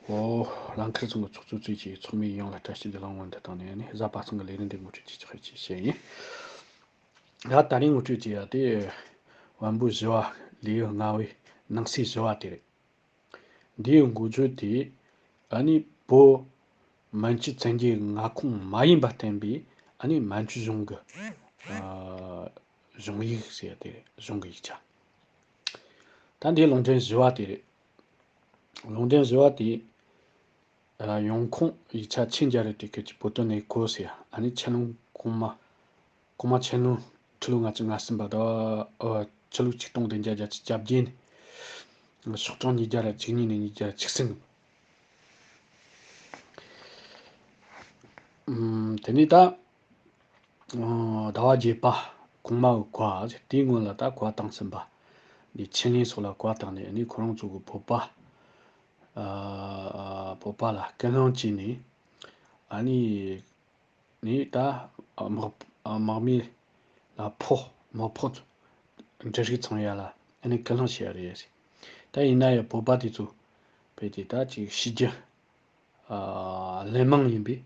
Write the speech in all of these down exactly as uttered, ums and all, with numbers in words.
ཨོ། རླངས་འཁོར་ཚང་གི་ཚོགས་གཙོ་བཅས་ཀྱི་ཚོགས་མི་ཡོངས་ལ་བཀྲ་ཤིས་བདེ་ལེགས་སྔོན་དུ་བཏང་ནས་ནི་གཟའ་པ་སངས་ཀྱི་ལས་རིམ་འདི་ངོ་སྤྲོད་ཅིག་ཆགས་ཤིག་བྱས་ཡིན། ཡ་ད་རིང་ངོ་སྤྲོད་ཀྱི་ཡ་དེ་བམ་པོ་བཞི་བ་ལེའུ་ལྔ་བའི་ནང་གསེས་བཞི་བ་དེ་རེད། འདིའི་འགོ་བརྗོད་དེ་ཨ་ནི་བོད་མན་ཇུ་བཙན་རྒྱལ་མངའ་ཁོངས་མ་ཡིན་པར་བསྟན་པའི་ཨ་ནི་མན་ཇུ་གཞུང་གི་ཨ་གཞུང་ཡིག་ཟེར་ཡ་དེ་རེད། གཞུང་གི་ཡིག་ཆ། ད་འདིའི་ལུང་འདྲེན་བཞི་བ་དེ་རེད། ལུང་འདྲེན་བཞི་བ་དེ། ཡོང་ཁུངས་ཡིག་ཆ་ཆེན་རྒྱ་རི་དེ་སྐད་ཀྱི་བོད་དོན་གནས་སྐོར་ཟེར་ཡ། ཨ་ནི་ཆེ་ལུང་གོང་མ། གོང་མ་ཆེ་ལུང་ཁྲི་ལོ་ལྔ་བཅུ་ང་གསུམ་པ་དང་། ཨ། ཆུ་ལུག་ཆིག་སྟོང་བདུན་བརྒྱ་བརྒྱད་ཅུ་གྱ་བརྒྱད་ནས། ཤོག་གྲངས་ཉིས་བརྒྱ་ར་བཅུ་གཉིས་ནས་ཉིས་བརྒྱ་ར་བཅུ་གསུམ། ཨམ། དེ་ནས་ད། ཟླ་བ་བརྒྱད་པ་གོང་མ་བོས་བཀའ་དེའི་སྔོན་ལ་ད་བཀའ་བཏང་ཟིན་པ། འདི་ཆི་ལིན་སོགས་ལ་བཀའ་བཏང་ནས་ནི་ཁོ་རང་ཚོ་གི་བོད་པ། ཨ། བོད་པ་ལ་སྐུལ་སློང་བྱས་ནས། ཨ་ནི་ནི་ད་དམག་དམག་མི་ལ་ཕོགས་དམག་ཕོགས་འབྲུ་རིགས་ཚོང་ཡ་ལ་ཨ་ནི་སྐུལ་སློང་བྱས་ཡ་རེད། ད་ཡིན་ན་ཡང་བོད་པ་དེ་ཚོ་བོད་དེ་ད་ཅིག་ཤི་རྒྱུ་ཨ་ལན་མང་ཡིན་པས།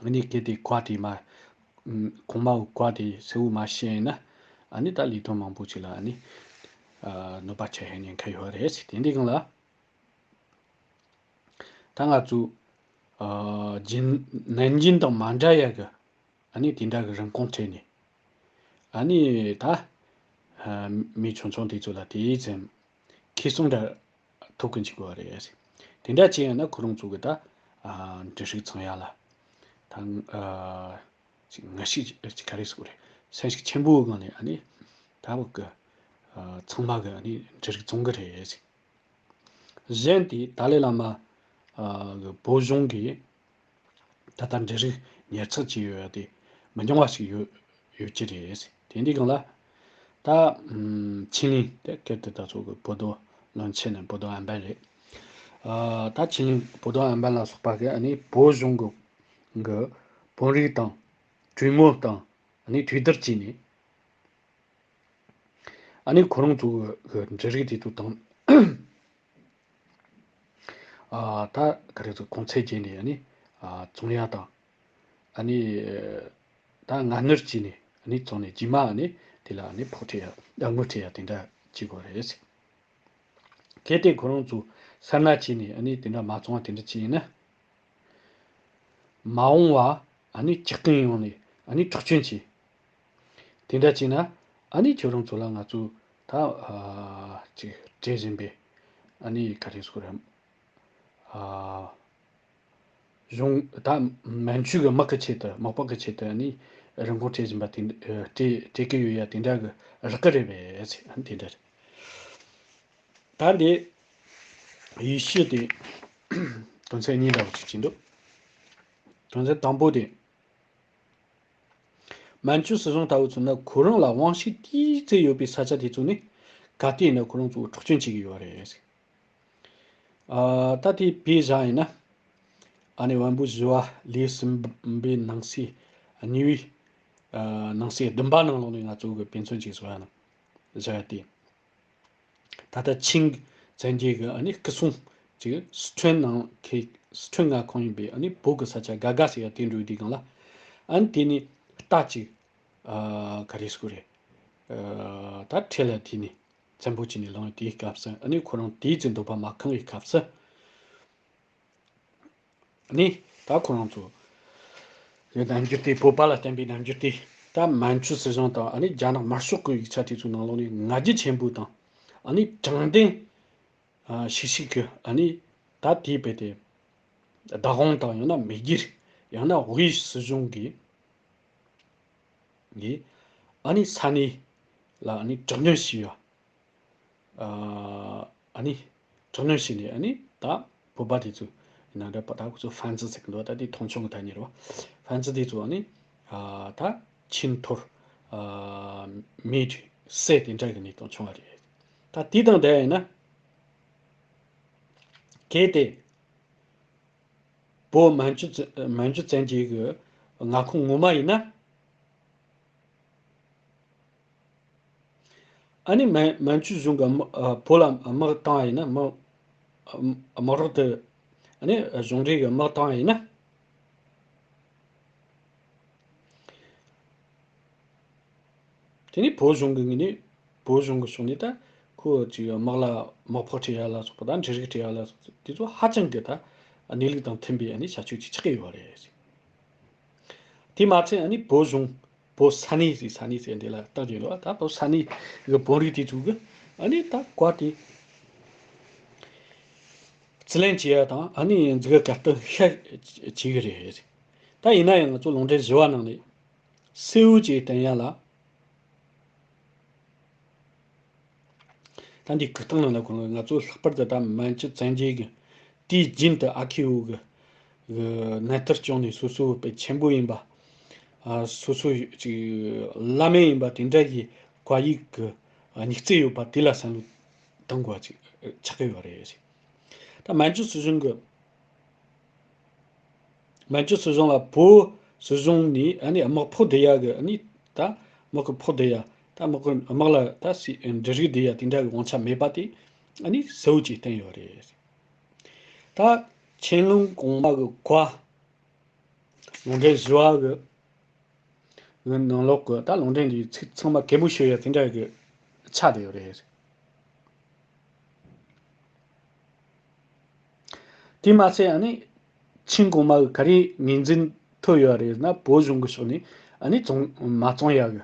ཨ་ནི་གལ་ཏེ་བཀའ་དེ་མ། གོང་མ་བོས་བཀའ་དེ་གསལ་བོ་མ་བཤད་ན། ཨ་ནི་ད་ལས་དོན་མང་པོ་ཅིག་ལ་ཨ་ནི། ཨ། གནོད་པ་ཆེ་ཧེ་ཉེན་ཁ་ཡོད་རེད་ཟེར། དེ་འདི་སྒང་ལ། ད་ང་ཚོ། ཨ། རྒྱུན་ནན་རྒྱུན་དང་མ་འདྲ་ཡ་གི། ཨ་ནི་དེ་འདྲ་གི་རིན་གོང་སྤྲད་ནས། ཨ་ནི་ད། ཨ། མི་ཆུང་ཆུང་དེ་ཚོ་ལ་དེའི་ཙམ། ཁེ་བཟང་འདྲ་ཐོབ་གི་འཇུག་གི་རེད། དེ་འདྲ་བྱས་ཡོད་ན་ཁོ་རང་ཚོ་གི་ད། ཨ། འབྲུ་རིགས་ཚོང་ཡ་ལ། ད། ཨ། ཅིག་ངར་ཤུགས་ཅིག་ག་རེ་ཟེར་དགོས་རེད། སེམས་ཤུགས་ཆེན་པོའི་སྒང་ནས་ཨ་ནི། ད་བོད་གི། ཨ། ཚང་མ་གི་ཨ་ནི་འབྲུ་རིགས་བཙོང་གི་རེད། གཞན་དེ་ཏཱ་ལའི་བླ་མ། ཨ། གི་བོད་གཞུང་གིས་ད་ལྟ་འབྲུ་རིགས་ཉར་ཚགས་བྱས་ཡོད་ཡ་དེ་མི་ཉུང་བ་ཞིག་ཡོད་ཡོད་ཀྱི་རེད། དེ་འདི་སྒང་ལ། ད། ཨམ། ཆི་ལིན་དེ་སྐད་དེ་ད་ཚོ་གི་བོད་དོ་བློན་ཆེན་ནས་བོད་དོ་ཨན་པན་རེད། ཨ། ད་ཆི་ལིན་བོད་དོ་ཨན་པན་ལ་སོགས་པ་གི་ཨ་ནི་བོད་གཞུང་གི་གི་བོད་རིགས་དང་གྲོས་མོལ་དང་ཨ་ནི་གྲོས་བསྡུར་བྱས་ནས། ཨ་ནི་ཁོ་རང་ཚོ་གི་འབྲུ་རིགས་དེ་ཚོ་དང་། ཨ། ད་ག་རེ་ཚོ་གོང་ཚད་བརྗེས་ནས་ཨ་ནི། ཨ། བཙོང་ཡ་དང་། ཨ་ནི། ད་སྔ་སྣུར་བྱས་ནས་ཨ་ནི་བཙོང་ནས་རྗེས་མ་ཨ་ནི་དེ་ལ་ཨ་ནི་ཕོགས་སྤྲད་ཡ། ཨ། དངུལ་སྤྲད་ཡ་དེ་འདྲ་བྱེད་དགོས་རེད། གལ་ཏེ་ཁོ་རང་ཚོ་སེར་སྣ་བྱས་ནས་ཨ་ནི་དེ་འདྲ་མ་བཙོང་བ་དེ་འདྲ་བྱས་ཡིན་ན། མ་འོངས་པ་ཨ་ནི་ཇག་རྐུན་ཡོང་ནས་ཨ་ནི་འཕྲོག་བཅོམ་བྱས། དེ་འདྲ་བྱས་ན་ཨ་ནི་ཁྱོད་རང་ཚོ་ལ་ང་ཚོ་ད། ཨ། ཅིག་སྤྲད་བཞིན་པའི་ཨ་ནི་ག་རེ་ཟེར་དགོས་རེད། ཨ། གཞུང་ད་མན་ཇུ་གི་དམག་གི་ཆེད་དུ། དམག་དཔུང་གི་ཆེད་དུ་ཨ་ནི་རིན་གོང་སྤྲད་བཞིན་པ་དེ། ཨ། སྤྲད་སྤྲད་ཀྱི་ཡོད་ཡ་དེ་འདྲ་གི་རག་གི་རེད་པས། ཨ་ནི་དེ་འདྲ་རེད། ད་འདི་ཡེ་ཤུ་དེ་དོན་ཚན་གཉིས་འདྲ་བོ་ཅིག་ཅིག་འདུག་དོན་ཚན་དང་པོ་དེ། མན་ཇུ་སྲིད་གཞུང་ལྟ་བུ་ཚོ་ནི་ཁོ་རང་ལ་དབང་ཤུགས་ཏོག་ཙམ་ཡོད་པའི་ས་ཆ་དེ་ཚོ་ནི་ག་དུས་ཡིན་ན་ཁོ་རང་ཚོ་འཕྲོག་བཅོམ་བྱེད་ཀྱི་ཡོད་རེད། ཨ། ད་དེ་དཔེ་བཞག་ཡིན་ན། ཨ་ནི་བམ་པོ་བཞི་བ་ལེའུ་གསུམ་པའི་ནང་གསེས་གཉིས་པའི། ཨ། ནང་གསེས་བདུན་པ་ནང་ལོགས་ནས་ང་ཚོ་གི་དཔེ་མཚོན་ཅིག་བཟོ་ཡ་ནང་བཞག་ཡ་དེ། ད་ལྟ་ཆིང་བཙན་རྒྱལ་གྱི་ཨ་ནི་སྐུ་སྲུང་ཅིག་སི་ཁྲོན་ནང་གི། སི་ཁྲོན་མངའ་ཁོངས་ཡིན་པའི་ཨ་ནི་བོད་ཀྱི་ས་ཆ་ག་ག་ཟེར་ཡ་དེ་འགྲོ་དུས་སྒང་ལ། ཨ་ནི་དེ་ནི་རྟ་ཅིག་ཨ། ག་རེ་ཟེར་དགོས་རེད། ཨ། ད་ཁྲིད་ལ་དེ་ནི་བཙན་པོ་བྱས་ནས་ལངས་དེའི་སྐབས་སུ། ཨ་ནི་ཁོ་རང་དེའི་ཚེ་འདོད་པ་མ་ཁེངས་པའི་སྐབས་སུ། ནི་ད་ཁོ་རང་ཚོ་གི་རྣམ་འགྱུར་དེ། བོད་པ་ལ་བསྟན་པའི་རྣམ་འགྱུར་དེ། ད་མན་ཇུ་སྲིད་གཞུང་དང་ཨ་ནི་རྒྱ་ནག་དམར་ཤོག་གི་ཡིག་ཆ་དེ་ཚོའི་ནང་ལོགས་ནས་ང་རྒྱལ་ཆེན་པོ་དང་། ཨ་ནི་དྲང་བདེན། ཨ། ཤིག་ཤིག་གི། ཨ་ནི་ད་དེའི་བར་དེ་བདག་དབང་དང་ཡང་ན་མི་སྒེར། ཡང་ན་དབུས་སྲིད་གཞུང་གི་གི་ཨ་ནི་ས་གནས་ལ་ཨ་ནི་དྲག་གནོན་བྱས་ཡོད། ཨ་ནི་དྲག་གནོན་བྱས་ནས་ཨ་ནི་ད་བོད་པ་དེ་ཚོ་ཡིན་ན་འདྲ། ད་ཁོ་ཚོ་ཧྥན་ཙི་ཟེར་གི་འདུག་ད་དེ་མཐོང་ཆུང་གི་ཐ་སྙད་རེད་པ། ཧྥན་ཙི་དེ་ཚོ་ཨ་ནི་ཨ་ད་ཁྱིམ་ཐོར། ཨ་མེ་བསད་དེ་འདྲ་གི་གནས་སྟངས་བྱུང་བ་རེད། ད་དེ་དང་འདྲ་ཡིན་ན། གལ་ཏེ་བོད་མན་ཇུ་བཙན། མན་ཇུ་བཙན་རྒྱལ་གྱི་མངའ་ཁོངས་ངོ་མ་ཡིན་ན། ཨ་ནི་མན། མན་ཇུ་གཞུང་གིས་དམག་ཨ། བོད་ལ་དམག་བཏང་བ་ཡིན་ན། དམག་དམག་རོགས་དེ་ཨ་ནི་གཞུང་འབྲེལ་གྱི་དམག་བཏང་ཡིན་ན། དེ་ནས་བོད་གཞུང་གི་ངོས་ནས་བོད་གཞུང་གི་ཕྱོགས་ནས་ད་ཁོ་ཅིག་དམག་ལ་དམག་ཕོགས་སྤྲད་ཡ་ལ་སོགས་པ་དང་འབྲུ་རིགས་སྤྲད་ཡ་ལ་སོགས་པ་དེ་ཚོ་ཧ་ཅང་གི་ད་གནས་ལུགས་དང་མཐུན་པའི་ཨ་ནི་བྱ་སྤྱོད་ཅིག་ཆགས་ཀྱི་ཡོད་རེད། དེ་མ་ཚད་ཨ་ནི་བོད་གཞུང་བོད་ས་གནས་ཟེར་ས་གནས་ཟེར་འདི་ལ་བཏགས་ཀྱི་འདུག་ད་བོད་ས་གནས་གི་བོད་རིགས་དེ་ཚོ་གི་ཨ་ནི་ད་བཀའ་དེ་རྩིས་ལེན་བྱེད་ཡ་དང་ཨ་ནི་འཛུགས་ག་ག་སྟོན་ཤ་བྱེད་གི་རེད། ད་ཡིན་ན་ཡང་ང་ཚོ་ལུང་འདྲེན་བཞི་བ་ནང་ནས་གསལ་བོ་ཅིག་བསྟན་ཡ་ལ། ད་འདི་གུག་སྟངས་ནང་ལ་གོ་ང་ཚོ་ལྷག་པར་དུ་ད་མན་ཇུ་བཙན་རྒྱལ་གྱི་དུས་རྒྱུན་དུ་ཨ་ཁུ་བོ་གི་གི་ནན་ཏུར་བྱུང་ནས་སོ་སོ་དཔེ་ཆེན་པོ་ཡིན་པ། ཨ་སོ་སོ་ཅིག་བླ་མེད་ཡིན་པ་དེ་འདྲ་གི་བཀའ་ཡིག་གི་སྙིང་བརྩེ་ཡོད་པ་དེ་ལ་བསམ་བློ་གཏོང་དགོས་པ་ཅིག་ཆགས་ཀྱི་ཡོད་རེད། ད་མན་ཇུ་སྲིད་གཞུང་གི་མན་ཇུ་སྲིད་གཞུང་ལ་བོད་སྲིད་གཞུང་ནས་ཨ་ནི་དམག་ཕོགས་སྟེར་ཡ་གི་ཨ་ནི་ད་དམག་གི་ཕོགས་སྟེར་ཡ་ད་དམག་གི་དམག་ལ་ད་སི་འབྲུ་རིགས་སྟེར་ཡ་དེ་འདྲ་གི་དབང་ཆ་མེད་པ་དེ་ཨ་ནི་གསལ་བོ་ཅིག་བསྟན་ཡོད་རེད། ད་ཆན་ལུང་གོང་མ་གི་བཀའ་ལུང་འདྲེན་བཞི་བ་གི་གི་ནང་ལོགས་གི་ད་ལུང་འདྲེན་འདིའི་ཚིག་ཚང་མ་གད་མོ་ཤོར་ཡ་དེ་འདྲ་གི་ཆགས་བསྡད་ཡོད་རེད། དེ་མ་ཟད་ཨ་ནི་ཆིང་གོང་མ་གི་ག་རེ་ངོས་འཛིན་ཐོབ་ཡོད་རེད་ན་བོད་གཞུང་གི་ཕྱོགས་ནས་ཨ་ནི་བཙོང་མ་བཙོང་ཡ་གི་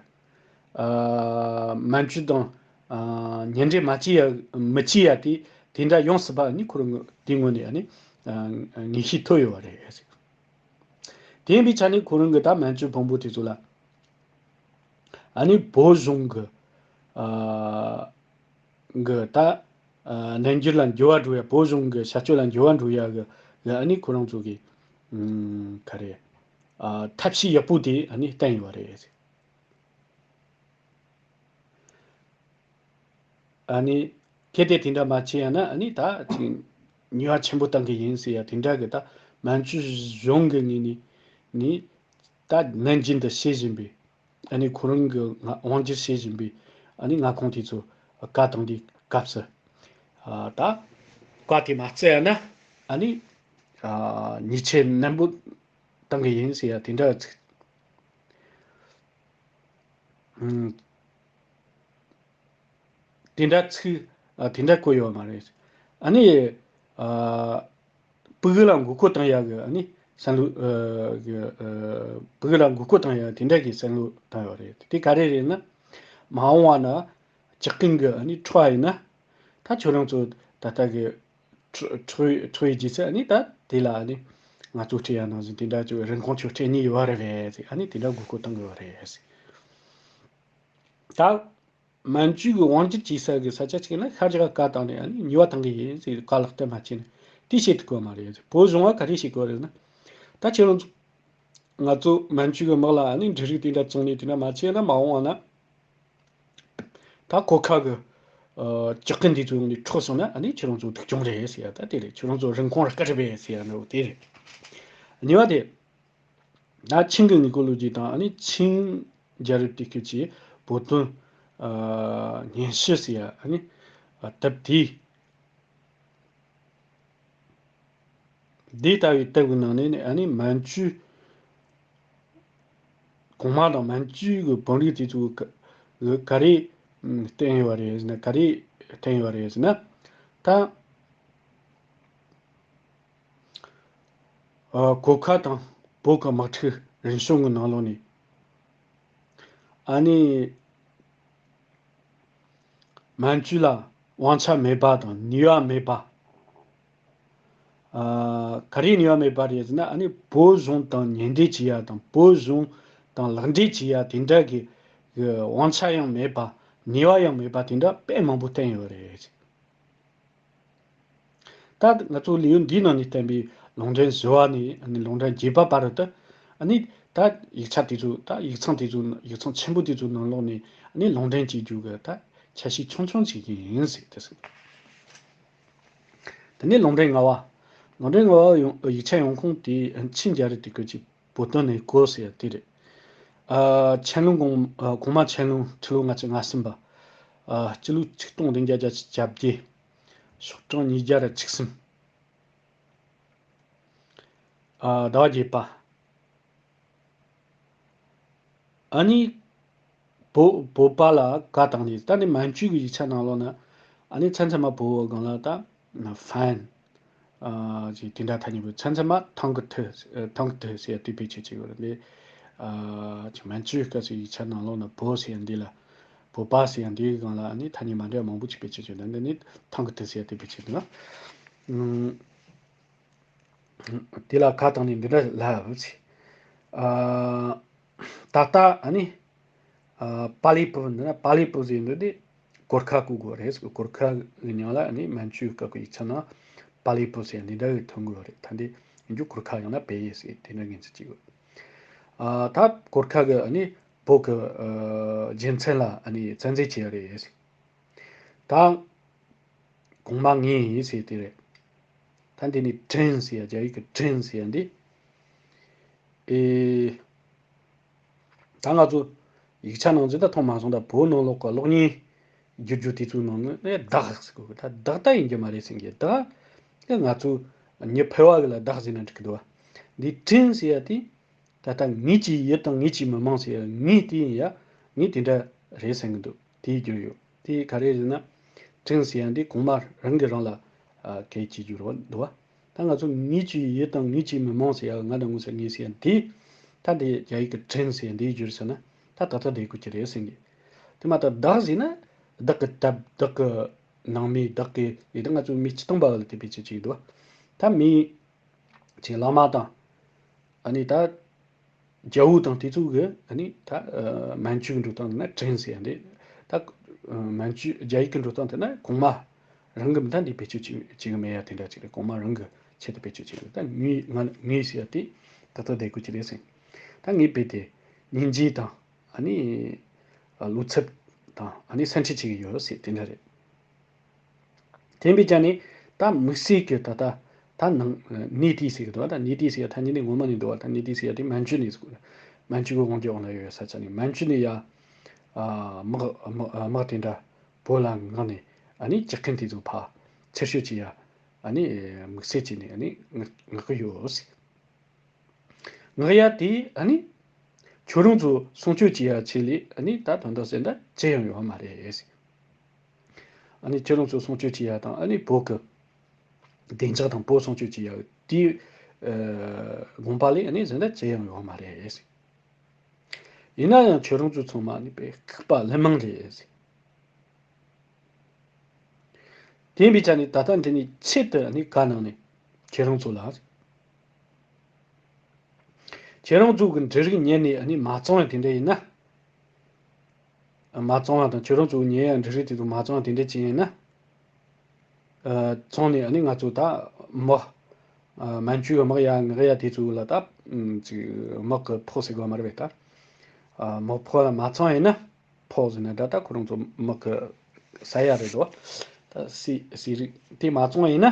ཨ་མན་ཇུ་དང་ཨ་གཉེན་འབྲེལ་མ་བྱེད་ཡ་མི་བྱེད་ཡ་དེ་དེ་འདྲ་ཡོང་སྲིད་པ་ཨ་ནི་ཁོ་རང་གི་དེ་ངོས་ནས་ཨ་ནི་ཨ་ངེས་ཤེས་ཐོབ་ཡོད་རེད། དེ་ཡིན་པའི་ཆ་ནས་ཁོ་རང་གི་ད་མན་ཇུ་བོན་པོ་དེ་ཚོ་ལ་ཨ་ནི་བོད་གཞུང་གི་ཨ་གི་ད་ཨ་རྣལ་འབྱོར་ལ་འགྱུར་བ་འགྲོ་ཡ་བོད་གཞུང་གི་བྱ་སྤྱོད་ལ་འགྱུར་བ་འགྲོ་ཡ་གི་གི་ཨ་ནི་ཁོ་རང་ཚོ་གི་ཨམ་ག་རེ་ཨ་ཐབས་ཤེས་ཡག་པོ་དེ་ཨ་ནི་བསྟན་ཡོད་རེད། ཨ་ནི་གལ་ཏེ་དེ་འདྲ་མ་བྱས་ཡ་ན་ཨ་ནི་ད་ཅིག་ཉེས་པ་ཆེན་པོ་བཏང་གི་ཡིན་ཟེར་ཡ་དེ་འདྲ་གི་ད་མན་ཇུ་གཞུང་གི་ངོས་ནས་ནི་ད་ནན་ཅིང་དུ་བྱེད་བཞིན་པའི་ཨ་ནི་ཁོ་རང་གི་ང་དབང་སྒྱུར་བྱེད་བཞིན་པའི་ཨ་ནི་མངའ་ཁོངས་དེ་ཚོ་བཀའ་བཏང་དུས་སྐབས་སུ་ཨ་ད་བཀའ་དེ་མ་བརྩི་ཡ་ན་ཨ་ནི་ཨ་ཉེས་ཆད་ནན་པོ་བཏང་གི་ཡིན་ཟེར་ཡ་དེ་འདྲ་ཚིག་ཨུམ། དེ་འདྲ་ཚིག་ཨ་དེ་འདྲ་བཀོད་ཡོད་མ་རེད། ཨ་ནི་ཨ་ཕྲུ་གུ་ལ་མགོ་སྐོར་བཏང་ཡག་གི་ཨ་ནི་བསམ་བློ་ཨ་གི་ཨ་ཕྲུ་གུ་ལ་མགོ་སྐོར་བཏང་ཡག་དེ་འདྲ་གི་བསམ་བློ་བཏང་ཡོད་རེད། དེ་ག་རེ་རེད་ན་མ་འོངས་པ་ན་ཇག་རྐུན་གི་ཨ་ནི་འཕྲོག་པ་ཡིན་ན་ད་ཁྱོད་རང་ཚོ་ད་ལྟ་གི་འཕྲོག་འཕྲོག་འཕྲོག་ཡི་རྗེས་སུ་ཨ་ནི་ད་དེ་ལ་ཨ་ནི་ང་ཚོ་སྤྲད་ཡག་ནང་བཞིན་དེ་འདྲ་ཅིག་རིན་གོང་ཅིག་སྤྲད་ནི་ཡོད་རེད་པས་ཨ་ནི་དེ་འདྲ་མགོ་སྐོར་བཏང་གི་ཡོད་རེད། ད་མན་ཇུ་གི་དབང་སྒྱུར་བྱེད་ས་གི་ས་ཆ་གཅིག་ན་ཤར་རྒྱག་བཀའ་བཏང་ནས་ཨ་ནི་ཉེས་པ་བཏང་གི་ཡིན་ཟེར་བཀའ་ལག་བསྟར་མ་བྱས་ན་དེ་བྱེད་ཐུབ་ཀྱི་མ་རེད། བོད་གཞུང་བ་ག་རེ་བྱེད་དགོས་རེད་ན། ད་ཁྱེད་རང་ཚོ་ང་ཚོ་མན་ཇུ་གི་དམག་ལ་ཨ་ནི་འབྲུ་རིགས་དེ་འདྲ་བཙོང་ནས་དེ་འདྲ་མ་བྱས་ན་མ་འོངས་པ་ན་ད་གོ་ཁ་གི་ཨ་ཇག་རྐུན་འདི་ཚོ་ཡོང་ནས་འཕྲོག་སོང་ན་ཨ་ནི་ཁྱེད་རང་ཚོ་སྡུག་གྱོང་རེད་ཟེར་ཡ་ད་དེ་རེད། ཁྱེད་རང་ཚོ་རིན་གོང་རག་གི་རེད་པས་ཟེར་ཡ་འདྲ་བོ་དེ་རེད། གཉིས་པ་དེ། ད་ཆིང་གི་དངུལ་སྒོར་ལོ་རྒྱུས་དང་ཨ་ནི་ཆིང་རྒྱལ་རབས་དུས་སྐབས་ཀྱི་བོད་དོན་ཨ་སྙན་ཞུ་ཟེར་ཡ་ཨ་ནི་ཨ་དེབ་དེ་འདི་ལྟ་བུའི་དེབ་ཀྱི་ནང་ནས་ནི་ཨ་ནི་མན་ཇུ་གོང་མ་དང་མན་ཇུ་གི་བོན་རིགས་དེ་ཚོ་ག་ག་རེ་ཨམ་བསྟན་ཡོད་རེད་ཟེར་ན་ག་རེ་བསྟན་ཡོད་རེད་ཟེར་ན་ད། ཨ་གོ་ཁ་དང་བོད་ཀྱི་དམག་འཁྲུག་རིམ་བྱུང་གི་ནང་ལོགས་ནས་ཨ་ནི་མན་ཇུ་ལ་དབང་ཆ་མེད་པ་དང་ནུས་པ་མེད་པ། ཨ་ག་རེ་ནུས་པ་མེད་པ་རེད་ཟེར་ན་ཨ་ནི་བོད་གཞུང་དང་གཉེན་འབྲེལ་བྱེད་ཡ་དང་བོད་གཞུང་དང་ལག་འབྲེལ་བྱེད་ཡ་དེ་འདྲ་གི་གི་དབང་ཆ་ཡང་མེད་པ་ནུས་པ་ཡང་མེད་པ་དེ་འདྲ་དཔེ་མང་པོ་བསྟན་ཡོད་རེད། ད་ང་ཚོ་ལེའུ་འདིའི་ནང་ནས་བསྟན་པའི་ལུང་འདྲེན་བཞི་པ་ནས་ཨ་ནི་ལུང་འདྲེན་བརྒྱད་པ་བར་དུ་ཨ་ནི་ད་ཡིག་ཆ་དེ་ཚོ་ད་ཡིག་ཚང་དེ་ཚོ་ཡིག་ཚང་ཆེན་པོ་དེ་ཚོའི་ནང་ལོགས་ནས་ཨ་ནི་ལུང་འདྲེན་བྱེད་རྒྱུ་གི་ད་ཆ་ཤས་ཆུང་ཆུང་ཞིག་ཡིན་ཟེར་དེ་ཟེར། དེ་ནས་ལུང་འདྲེན་ལྔ་པ། ལུང་འདྲེན་ལྔ་པ་ཡོང་ཡིག་ཆ་ཡོང་ཁུངས་དེ་ཆིང་རྒྱལ་རབས་དུས་སྐབས་ཀྱི་བོད་དོན་གནས་སྐོར་ཟེར་ཡ་དེ་རེད། ཨ་ཆན་ལུང་གོང་ཨ་གོང་མ་ཆན་ལུང་ཕྱི་ལོ་ལྔ་བཅུ་ང་གསུམ་པ། ཨ་སྤྱི་ལོ་ཆིག་སྟོང་བདུན་བརྒྱ་བརྒྱད་ཅུ་གྱ་བརྒྱད། ཤོག་གྲངས་ཉིས་བརྒྱ་ར་བཅུ་གསུམ། ཨ། ཟླ་བ་བརྒྱད་པ། ཨ་ནི། བོད་བོད་པ་ལ་བཀའ་བཏང་ནས། ད་ནི་མན་ཇུ་གི་ཡིག་ཆ་ནང་ལོགས་ན། ཨ་ནི་མཚན་མཚན་མ་བོད་སྒང་ལ་ད་ཧྥན། ཨ། ཅིག་དེ་འདྲ་ཐ་སྙད་བོད། མཚན་མཚན་མ་ཐང་གི་ཐི། ཨ། ཐང་གི་ཐི་ཟེར་ཡ་དེ་བེད་སྤྱོད་བྱེད་ཀྱི་ཡོད་རེད། འདི། ཨ། ཅིག་མན་ཇུ་སྐབས་སུ་ཡིག་ཆ་ནང་ལོགས་ན་བོད་ཟེར་ཡ་འདི་ལ། བོད་པ་ཟེར་ཡ་འདིའི་སྒང་ལ་ཨ་ནི་ཐ་སྙད་མ་འདྲ་བ་མང་པོ་ཅིག་བེད་སྤྱོད་བྱེད། འདི་འདི་ནི་ཐང་གི་ཐི་ཟེར་ཡ་དེ་བེད་སྤྱོད་འདུག་ན། ཨུམ། དེ་ལ་བཀའ་བཏང་ནས་འདི་འདྲ་ལབ་ཟེར། ཨ། ད་ལྟ་ཨ་ནི། ཨ། པ་ལི་པུར་འདི་ན། པ་ལི་པུར་ཟེར་འདི་དེ་གོར་ཁ་གི་གོ་རེད། གོར་ཁ་གི་མྱིང་ལ་ཨ་ནི་མན་ཇུ་སྐབས་ཀྱི་ཡིག་ཆ་ནང་པ་ལི་པུར་ཟེར་འདི་འདྲ་གི་ཐོན་གི་ཡོད་རེད། ད་འདི་ཡིན་རྒྱུ་གོར་ཁ་ཡང་ན་པེ་ཡེ་ཟེར་དེ་འདྲ་ངན་ཚིག་ཅིག་ཡོད། ཨ། ད་གོར་ཁ་གི་ཨ་ནི་བོད་གི། ཨ། རྒྱལ་མཚན་ལ་ཨ་ནི་བཙན་འཛུལ་བྱས་ཡོད་རེད། ད་གོང་མ་ངས་ཡིན་ཟེར་དེ་རེད། ད་འདི་ནི་ཁྲིན་ཟེར་ཡ། རྒྱ་ཡིག་གི་ཁྲིན་ཟེར་ཡ་འདི། ཨེ། ད་ང་ཚོ་ཡིག་ཆ་ནང་ཚུད་ད་མཐོང་མ་སོང་། ད་བོད་ནང་ལོགས་ཀྱི་གློག་བརྙན་བསྒྱུར་རྒྱུ་དེ་ཚོའི་ནང་ནས་བདག་ཟེར་གོ་གི། ད་བདག་ད་ཡིན་རྒྱུ་མ་རེད་ཟེར་གི། བདག་ད་ང་ཚོ་མྱི་ཕལ་བ་གི་ལ་བདག་ཟེར་ན་འགྲིག་གི་འདུག་བ། འདི་ཁྲིན་ཟེར་ཡ་དེ། ད་ལྟ་ངེད་ཀྱི་ཡུལ་དང་ངེད་ཀྱི་མི་མང་ཟེར་ཡ། ངེད་དེ་ཡིན་ཡ། ངེད་དེ་འདྲ་རེད་ཟེར་གི་འདུག་དེའི་རྒྱུ་ཡོད། དེ་ག་རེ་ཟེར་ན། ཁྲིན་ཟེར་ཡ་འདི་གོང་མ་རང་གིས་རང་ལ། ཨ། སྐད་ཆ་བརྗོད་རོགས་འདུག་བ། ད་ང་ཚོ་ངེད་ཀྱི་ཡུལ་དང་ངེད་ཀྱི་མི་མང་ཟེར་ཡ། ང་དང་ངོ་ཟེར་ངེད་ཟེར་ཡ་འདི། ད་འདི་རྒྱ་ཡིག་གི་ཁྲིན་ཟེར་ཡ་འདིའི་རྒྱུ་རེད་ཟེར་ན། ད་ད་ལྟ་བསྡད་དགོས་ཀྱི་རེད་ཟེར་གི། དེ་མ་གཏོགས་བདག་ཟེར་ན། བདག་གི་སྟབས། བདག་གི་ནང་མི། བདག་གི་ཡུལ། ད་ང་ཚོ་མི་ཆིག་སྟོང་པ་ལ་དེ་བེད་སྤྱོད་བྱེད་ཀྱི་འདུག་བ། ད་མི། ཅིག་བླ་མ་དང་། ཨ་ནི་ད་རྒྱལ་པོ་དང་དེ་ཚོ་གི། ཨ་ནི་ད། ཨ། མན་ཇུ་གི་འགྲོ་སྟངས་དེ་ན་ཁྲིན་ཟེར་ཡ་འདི། ད། ཨ། མན་ཇུ་རྒྱ་ཡིག་གི་འགྲོ་སྟངས་དེ་ན་གོང་མ་རང་གི་མི་ད་འདི་བེད་སྤྱོད་བྱེད་བྱེད་གི་མེད་ཡ་དེ་འདྲ་ཅིག་རེད། གོང་མ་རང་གི་ཆེད་དུ་བེད་སྤྱོད་བྱེད་གི། ད་ངའི། ང་ངའི་ཟེར་ཡ་དེ་ད་ལྟ་བསྡད་དགོས་ཀྱི་རེད་ཟེར། ད་ངའི་བེད་དེ་སྙིང་རྗེ་དང་། ཨ་ནི། ཨ། བློ་འཚབ་དང་། ཨ་ནི་སེམས་ཁྲལ་བྱེད་ཀྱི་ཡོད་ཟེར་དེ་འདྲ་རེད། དེ་འབད་ཀྱང་ནི་ད་དམིགས་བསལ་གྱི་ད་ལྟ་ད་ནང་ནི་ཏི་ཟེར་གི་འདུག་ད་ནི་ཏི་ཟེར་ཡ་ཐ་སྙད་ནི་ངོ་མ་ནས་འདུག་བ། ད་ནི་ཏི་ཟེར་ཡ་དེ་མན་ཇུ་ནས་ཟེར་གི། མན་ཇུ་གི་དབང་སྒྱུར་འོག་ན་ཡོད་ས་ཆ་ནས། མན་ཇུ་ནས་ཡ། ཨ། དམག་དམག་དམག་དེ་འདྲ་བོད་ལ་མངགས་ནས། ཨ་ནི་ཇག་རྐུན་དེ་ཚོ་ཕར་འཚོལ་སྐྱོབ་བྱེད་ཡ། ཨ་ནི་དམིགས་བསལ་བྱས་ནས་ཨ་ནི་མངགས་གི་ཡོད་ཟེར། མངགས་ཡ་དེ་ཨ་ནི་ཁྱོད་རང་ཚོ་སྲུང་སྐྱོབ་བྱེད་ཡ་ཆེད་ལས། ཨ་ནི་ད་དོན་དག་ཟེར་འདྲ་ཅི་ཡང་ཡོད་མ་རེད། ཨ་ནི་ཁྱོད་རང་ཚོ་སྲུང་སྐྱོབ་བྱེད་ཡ་དང་། ཨ་ནི་བོད་ཀྱི་བདེ་འཇགས་དང་བོད་སྲུང་སྐྱོབ་བྱེད་ཡ་དེའི། ཨ། དགོངས་པ་ལས་ཨ་ནི་ཟེར་འདྲ་ཅི་ཡང་ཡོད་མ་རེད། ཡིན་ན་ཡང་ཁྱོད་རང་ཚོ་ཚང་མ་ཨ་ནི་དཔེ་ལྐུགས་པ་ལན་མང་རེད། དེ་འབད་ཀྱང་ནི་ད་ལྟ་འདི་ནི་ཆེད་དུ་ནི་བཀའ་གནང་ནས་ཁྱེད་རང་ཚོ་ལ། ཁྱེད་རང་ཚོ་གི་འབྲུ་རིགས་ཉོས་ནས་ནི་མ་བཙོང་བ་དེ་འདྲ་ཡིན་ན། མ་བཙོང་བ་དང་ཁྱེད་རང་ཚོ་གི་ཉོས་ཡ་འབྲུ་རིགས་དེ་ཚོ་མ་བཙོང་བ་དེ་འདྲ་ཅིག་ཡིན་ན། ཨ། བཙོང་ནས་ནི་ང་ཚོ་ད་དམག་ཨ། མན་ཇུ་གི་དམག་ཡ་མངགས་ཡ་དེ་ཚོ་ལ་ད་ཅིག་དམག་གི་ཕོགས་ཟེར་དགོས་མ་རེད་པས་ད། ཨ། དམག་ཕོགས་ལ་མ་བཙོང་ཡིན་ན། ཕོགས་ཟེར་ན་ད་ལྟ་ཁོ་རང་ཚོ་དམག་གི་ས་ཡ་རེད་དོ། ད་སི་སི་རིགས་དེ་མ་བཙོང་ཡིན་ན།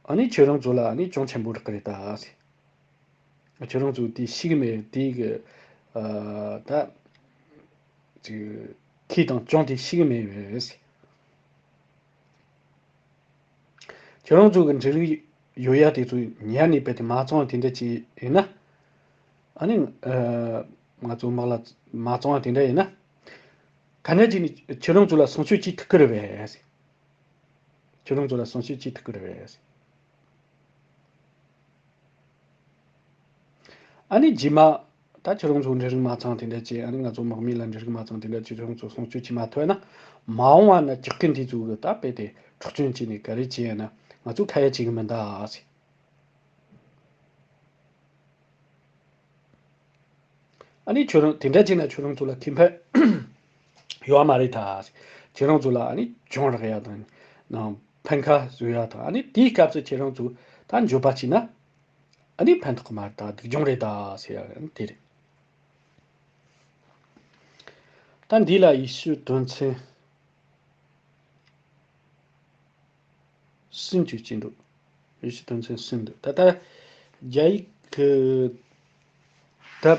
ཨ་ནི་ཁྱོད་རང་ཚོ་ལ་ཨ་ནི་གྱོང་ཆེན་པོ་རག་གི་རེད་ད་ཟེར། ཁྱོད་རང་ཚོ་དེ་ཤེས་གི་མེད། དེ་གི། ཨ། ད་ཅིག་ཁེ་དང་གྱོང་དེ་ཤེས་གི་མེད་པས་ཟེར། ཁྱེད་རང་ཚོ་གི་འབྲུ་རིགས་ཡོད་ཡ་དེ་ཚོ་ཉར་ནས་རྦད་དེ་མ་བཙོང་བ་དེ་འདྲ་ཅིག་ཡིན་ན། ཨ་ནི། ཨ། ང་ཚོ་དམག་ལ་མ་བཙོང་བ་དེ་འདྲ་ཡིན་ན། ག་འདྲ་ཅིག་ནས་ཁྱེད་རང་ཚོ་ལ་སྲུང་སྐྱོབ་བྱེད་ཐུབ་ཀྱི་རེད་པས། ཁྱེད་རང་ཚོ་ལ་སྲུང་སྐྱོབ་བྱེད་ཐུབ་ཀྱི་རེད་པས། ཨ་ནི་རྗེས་མ་ད་ཁྱེད་རང་ཚོ་འབྲུ་རིགས་མ་ཚང་དེ་འདྲ་བྱས། ཨ་ནི་ང་ཚོ་དམག་མི་ལ་འབྲུ་རིགས་མ་ཚང་དེ་འདྲ་བྱས། ཁྱེད་རང་ཚོ་སྲུང་སྐྱོབ་བྱེད་མ་ཐུབ་ན། མ་འོངས་པ་ན་ཇག་རྐུན་དེ་ཚོ་གི་ད་རྦད་དེ་འཕྲོག་བཅོམ་བྱས་ནས་ག་རེ་བྱས་ན་ང་ཚོ་ཁ་ཡ་བྱེད་གི་མིན་ད་ཟེར། ཨ་ནི་ཁྱོད་རང་དེ་འདྲ་བྱས་ན་ཁྱོད་རང་ཚོ་ལ་ཁེ་ཕན་ཡོད་མ་རེད་ད་ཟེར། ཁྱེད་རང་ཚོ་ལ་ཨ་ནི་གྱོང་རག་ཡ་དང་། ནང་ཕན་ཁ་བཟོ་ཡ་དང་། ཨ་ནི་དེའི་སྐབས་སུ་ཁྱེད་རང་ཚོ་ད་འགྱོད་པ་བྱས་ན། ཨ་ནི་ཕན་ཐོགས་མ་རེད་ད། སྡུག་གྱོང་རེད་ད་ཟེར་ཡ་དེ་རེད། ད་འདི་ལ་ཡེ་ཤུ་དོན་ཚན་གསུམ་ཅིག་བྱས་འདུག་ཡེ་ཤུ་དོན་ཚན་གསུམ་འདུག་ད་ལྟ་རྒྱ་ཡིག་གི་ད་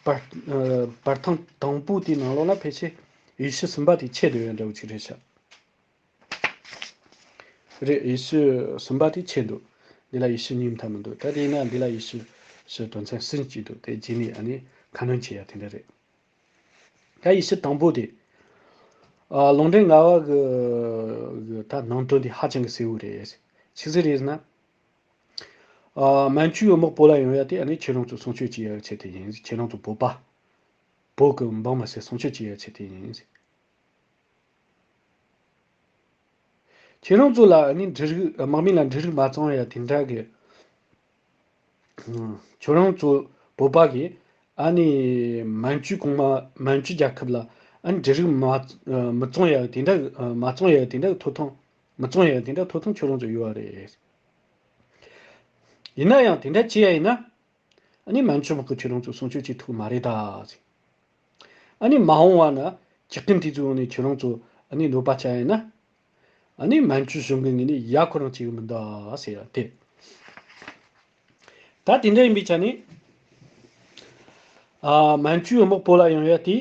བར་ཨ་བར་ཐེངས་དང་པོ་དེའི་ནང་ལོགས་ལ་ཕལ་ཆེར་ཡེ་ཤུ་གསུམ་པ་དེ་ཆད་འདུག་ཡ་འདྲ་བོ་ཅིག་རེད་ཤག་རེད། ཡེ་ཤུ་གསུམ་པ་དེ་ཆད་འདུག་འདི་ལ་ཡེ་ཤུ་གཉིས་མཐའ་མི་འདུག་ད་དེ་ཡིན་ན་འདི་ལ་ཡེ་ཤུ་ཞེས་དོན་ཚན་གསུམ་གཅིག་འདུག་དེ་རྗེས་ནས་ཨ་ནི་ཁ་སྣོན་བྱེད་ཡ་དེ་འདྲ་རེད། ད་ཡེ་ཤུ་དང་པོ་དེ། ཨ། ལུང་འདྲེན་ལྔ་པ་གི་གི་ད་ནང་དོན་དེ་ཧ་ཅང་གི་གསལ་བོ་རེད། ཆི་ཟིག་རེད་ཟེར་ན། ཨ། མན་ཇུའི་དམག་བོད་ལ་ཡོང་ཡ་དེ་ཨ་ནི་ཁྱེད་རང་ཚོ་སྲུང་སྐྱོབ་བྱེད་ཡ་ཆེད་དུ་ཡིན། ཁྱེད་རང་ཚོ་བོད་པ། བོད་ཀྱི་འབངས་མི་སེར་སྲུང་སྐྱོབ་བྱེད་ཡ་ཆེད་དུ་ཡིན། ཁྱེད་རང་ཚོ་ལ་ཨ་ནི་འབྲུ་རིགས། དམག་མི་ལ་འབྲུ་རིགས་མ་བཙོང་ཡ་དེ་འདྲ་གི། ཁྱོད་རང་ཚོ་བོད་པ་གིས་ཨ་ནི་མན་ཇུ་གོང་མ། མན་ཇུ་རྒྱལ་ཁབ་ལ་ཨ་ནི་འབྲུ་རིགས་མ། མི་བཙོང་ཡ་དེ་འདྲ། མ་བཙོང་ཡ་དེ་འདྲ་ཐོབ་ཐང་། མི་བཙོང་ཡ་དེ་འདྲ་ཐོབ་ཐང་ཁྱོད་རང་ཚོ་ཡོད་པ་རེད། ཡིན་ན་ཡང་དེ་འདྲ་བྱེད་ཡ་ཡིན་ན། ཨ་ནི་མན་ཇུ་དམག་གིས་ཁྱོད་རང་ཚོ་སྲུང་སྐྱོབ་བྱེད་ཐུབ་མ་རེད་ད་ཟེར། ཨ་ནི་མ་འོངས་པ་ན་ཇག་རྐུན་དེ་ཚོའི་ངོས་ནས་ཁྱོད་རང་ཚོ་ཨ་ནི་གནོད་པ་བྱ་ཡིན་ན། ཨ་ནི་མན་ཇུ་གཞུང་གི་ངོས་ནས་ཡ་ཁོ་རང་བྱེད་གི་མི་འདུག་ཟེར་ཡ་དེ། ད་དེ་འདྲ་ཡིན་པའི་ཆ་ནས། ཨ། མན་ཇུའི་དམག་བོད་ལ་ཡོང་ཡ་དེ།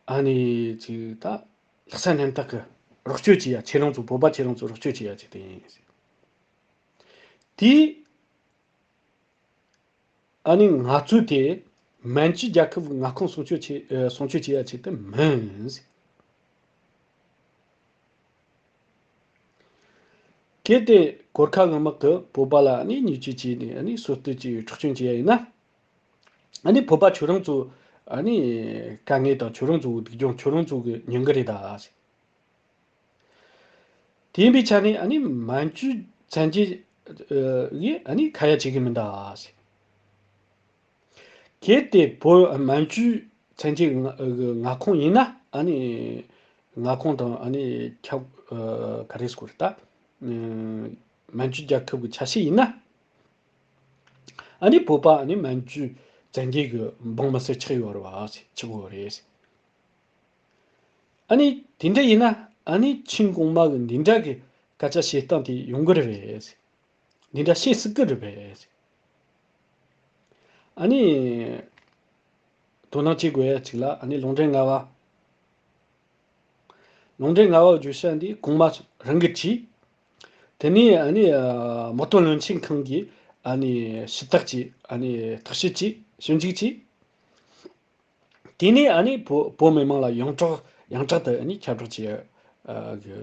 ཨ་ནི་ཅིག་ད་ལྷག་བསམ་རྣམ་དག་གི་རོགས་སྐྱོར་བྱེད་ཡ། ཁྱེད་རང་ཚོ་བོད་པ་ཁྱེད་རང་ཚོ་རོགས་སྐྱོར་བྱེད་ཡ་ཆེད་དུ་ཡིན། དེ། ཨ་ནི་ང་ཚོས་དེ་མན་ཇུ་རྒྱལ་ཁབ་ཀྱི་མངའ་ཁོངས་སྲུང་སྐྱོབ་བྱེད། ཨ། སྲུང་སྐྱོབ་བྱེད་ཡ་ཆེད་དུ་མིན། གལ་ཏེ་གོར་ཁ་གི་དམག་གིས་བོད་པ་ལ་ཨ་ནི་བརྙས་བཅོས་བྱས་ནས་ཨ་ནི་སྲོག་གཏོད་ཀྱི་འཕྲོག་བཅོམ་བྱེད་ཡ་ཡིན་ན། ཨ་ནི་བོད་པ་ཁྱོད་རང་ཚོ་ཨ་ནི་དཀའ་ངལ་དང་ཁྱོད་རང་ཚོ་སྡུག་སྦྱོང་ཁྱོད་རང་ཚོ་གི་མྱོང་གི་རེད་ད། དེ་ཡིན་པའི་ཆ་ནས་ཨ་ནི་མན་ཇུ་བཙན་རྒྱལ་གྱིས་ཨ་ནི་ཁ་ཡ་བྱེད་གི་མིན་ད། གལ་ཏེ་བོད། མན་ཇུ་བཙན་རྒྱལ་གྱི་མངའ་ཁོངས་ཡིན་ན། ཨ་ནི་མངའ་ཁོངས་དང་ཨ་ནི་ཁྱབ། ག་རེ་ཟེར་དགོས་རེད་ད། མན་ཇུ་རྒྱལ་ཁབ་ཀྱི་ཆ་ཤས་ཡིན་ན། ཨ་ནི་བོད་པ་ཨ་ནི་མན་ཇུ་བཙན་རྒྱལ་གྱི་འབངས་མི་སེར་ཆགས་ཡོད་རེད་པ། ཆགས་ཡོད་རེད། ཨ་ནི་དེ་འདྲ་ཡིན་ན་ཨ་ནི་ཆིན་གོང་མ་གི་འདི་འདྲ་གི་སྐད་ཆ་བཤད་སྟངས་དེ་ཡོང་གི་རེད་པས། འདི་འདྲ་བཤད་སྲིད་གི་རེད་པས། ཨ་ནི་དོ་སྣང་བྱེད་དགོས་ཡ་གཅིག་ལ་ཨ་ནི་ལུང་འདྲེན་ལྔ་པ། ལུང་འདྲེན་ལྔ་པ་བརྗོད་བྱ་འདི་གོང་མ་རང་གིས་བྲིས། དེ་ནས་ཨ་ནི་ཨ་དམག་དོན་བློན་ཆེན་ཁང་གིས་ཨ་ནི་ཞུ་དག་བྱས། ཨ་ནི་བརྟག་དཔྱད་བྱས། ཞིབ་འཇུག་བྱས། དེ་ནས་ཨ་ནི་བོད་བོད་མི་མང་ལ་ཡོངས་གྲགས་ཡོངས་གྲགས་དུ་ཨ་ནི་ཁྱབ་བསྒྲགས་བྱེད་ཡ་གི་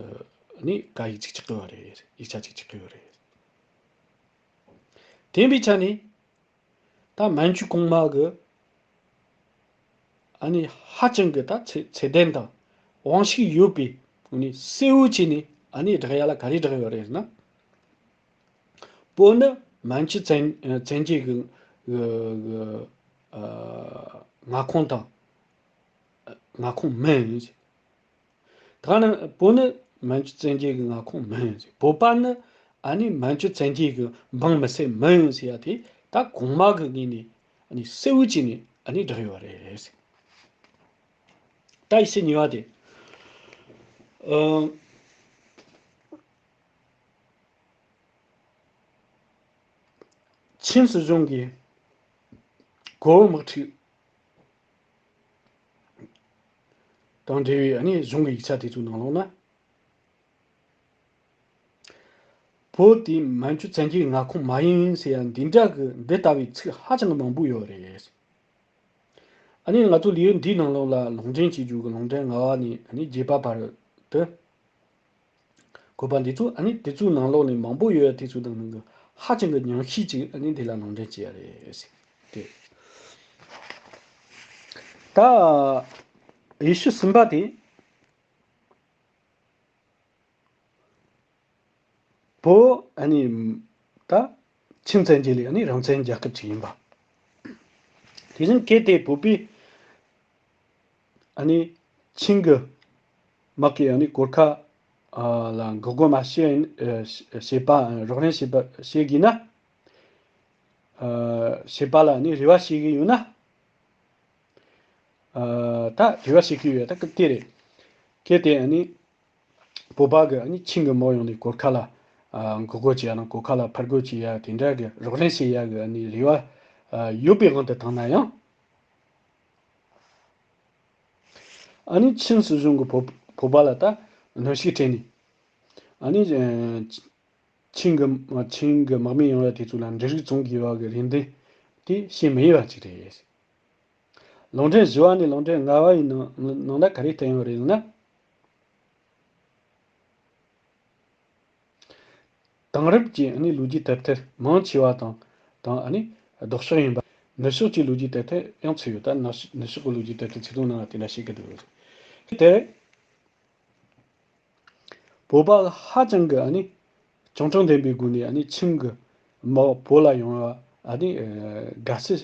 ཨ་ནི་བཀའ་ཡིག་ཅིག་ཆགས་ཀྱི་ཡོད་རེད། ཡིག་ཆ་ཅིག་ཆགས་ཀྱི་ཡོད་རེད། དེ་ཡིན་པའི་ཆ་ནས་ད་མན་ཇུ་གོང་མ་གི་ཨ་ནི་ཧ་ཅང་གི་ད་ཚད་ཚད་ལྡན་དང་དབང་ཤུགས་ཡོད་པའི་ཨ་ནི་གསལ་བོ་བྱས་ནས་ཨ་ནི་བསྒྲགས་ཡ་ལ་ག་རེ་བསྒྲགས་ཡོད་རེད་ཟེར་ན། བོད་ནི་མན་ཇུ་བཙན་བཙན་རྒྱལ་གྱི་གི་གི་ཨ་མངའ་ཁོངས་དང་མངའ་ཁོངས་མིན། ད་ནི་བོད་ནི་མན་ཇུ་བཙན་རྒྱལ་གྱི་མངའ་ཁོངས་མིན། བོད་པ་ནི་ཨ་ནི་མན་ཇུ་བཙན་རྒྱལ་གྱི་འབངས་མི་སེར་མིན་ཟེར་ཡ་དེ་ད་གོང་མ་གི་ངོས་ནས་ཨ་ནི་གསལ་བོ་བྱས་ནས་ཨ་ནི་བསྒྲགས་ཡོད་རེད། ད་ཡིག་ཆ་གཉིས་པ་དེ། ཨ། ཆིན་སྲིད་གཞུང་གིས་གོ་བོ་དམག་འཁྲུག་དང་འབྲེལ་བའི་ཨ་ནི་གཞུང་གི་ཡིག་ཆ་དེ་ཚོའི་ནང་ལོགས་ན། བོད་དེ་མན་ཇུ་བཙན་རྒྱལ་མངའ་ཁོངས་མ་ཡིན་ཟེར་ཡ་འདི་འདྲ་གི་འདི་ལྟ་བུའི་ཚིག་ཧ་ཅང་གི་མང་པོ་ཡོད་རེད། ཨ་ནི་ང་ཚོ་ལེའུ་འདིའི་ནང་ལོགས་ལ་ལུང་འདྲེན་བྱེད་རྒྱུ་གི་ལུང་འདྲེན་ལྔ་པ་ནས་ཨ་ནི་བརྒྱད་པ་བར་དུ། བཀོད་པ་འདི་ཚོ་ཨ་ནི་དེ་ཚོའི་ནང་ལོགས་ནས་མང་པོ་ཡོད་ཡ་དེ་ཚོའི་ནང་ནས་ཧ་ཅང་གི་ཉུང་ཤས་ཅིག་ཨ་ནི་འདི་ལ་ལུང་འདྲེན་བྱེད་ཡ་རེད་ཟེར་ཏེ། ད་ཡེ་ཤུ་གསུམ་པ་དེ། བོད་ཨ་ནི་ད་ཆིན་བཙན་རྒྱལ་ལས་ཨ་ནི་རང་བཙན་རྒྱལ་ཁབ་ཅིག་ཡིན་པ། དེ་བཞིན་གལ་ཏེ་བོད་པས་ཨ་ནི་ཆིན་གྱི་དམག་གིས་ཨ་ནི་གོར་ཁ་ཨ་ལ་འགོག་རྒོལ་མ་བྱེད་ཨ་བྱེད་པ་རོགས་རམ་བྱེད་པ་བྱེད་དགོས་ན། ཨ་བྱེད་པ་ལ་ཨ་ནི་རེ་བ་བྱེད་ཀྱི་ཡོད་ན། ཨ་ད་རེ་བ་བྱེད་ཀྱི་ཡོད་ད་སྐབས་དེ་རེད། གལ་ཏེ་ཨ་ནི་བོད་པ་གི་ཨ་ནི་ཆིན་གྱི་དམག་ཡོང་ནས་གོར་ཁ་ལ་ཨ་འགོག་རྒོལ་བྱེད་ཡ་དང་གོར་ཁ་ལ་ཕར་རྒོལ་བྱེད་ཡ་དེ་འདྲ་གི་རོགས་རམ་བྱེད་ཡ་གི་ཨ་ནི་རེ་བ་ཨ་ཡོད་པའི་དབང་དུ་བཏང་ན་ཡང་། ཨ་ནི་ཆིན་སྲིད་གཞུང་གིས་བོད་བོད་པ་ལ་ད་གནོན་ཤུགས་སྤྲད་ནས་ ཨ་ནི་ཆིང་གི་ཆིང་གི་དམག་མི་ཡོང་བ་དེ་ཚོ་ལ་འབྲུ་རིགས་བཙོང་དགོས་པ་གི་རེ་འདུན་དེ་བྱེད་མི་འོས་པ་ཅིག་རེད། ལུང་འདྲེན་བཞི་པ་ནས་ལུང་འདྲེན་ལྔ་པ་ཡི་ནང་ནང་ལ་ག་རེ་བསྟན་ཡོད་རེད་ཟེར་ན། དེང་རབས་ཀྱི་ཨ་ནི་ལོ་རྒྱུས་དེབ་ཐེར་མང་ཆེ་བ་དང་དང་ཨ་ནི་ལྡོག་ཕྱོགས་ཡིན་པ། ནུབ་ཕྱོགས་ཀྱི་ལོ་རྒྱུས་དེབ་ཐེར་ཡང་ཚུད་ཡོད། ད་ནུབ་ཕྱོགས་ནུབ་ཕྱོགས་ཀྱི་ལོ་རྒྱུས་དེབ་ཐེར་ཚིག་དོན་ནང་ལ་དེ་འདྲ་བཤད་ཀྱི་འདུག་དེ་བོད་པ་ཧ་ཅང་གི་ཨ་ནི་ཅང་ཀྲང་ལྡན་པའི་སྒོ་ནས་ཨ་ནི་ཆིང་གི་དམག་བོད་ལ་ཡོང་བ་ཨ་ནི་དགའ་བསུ་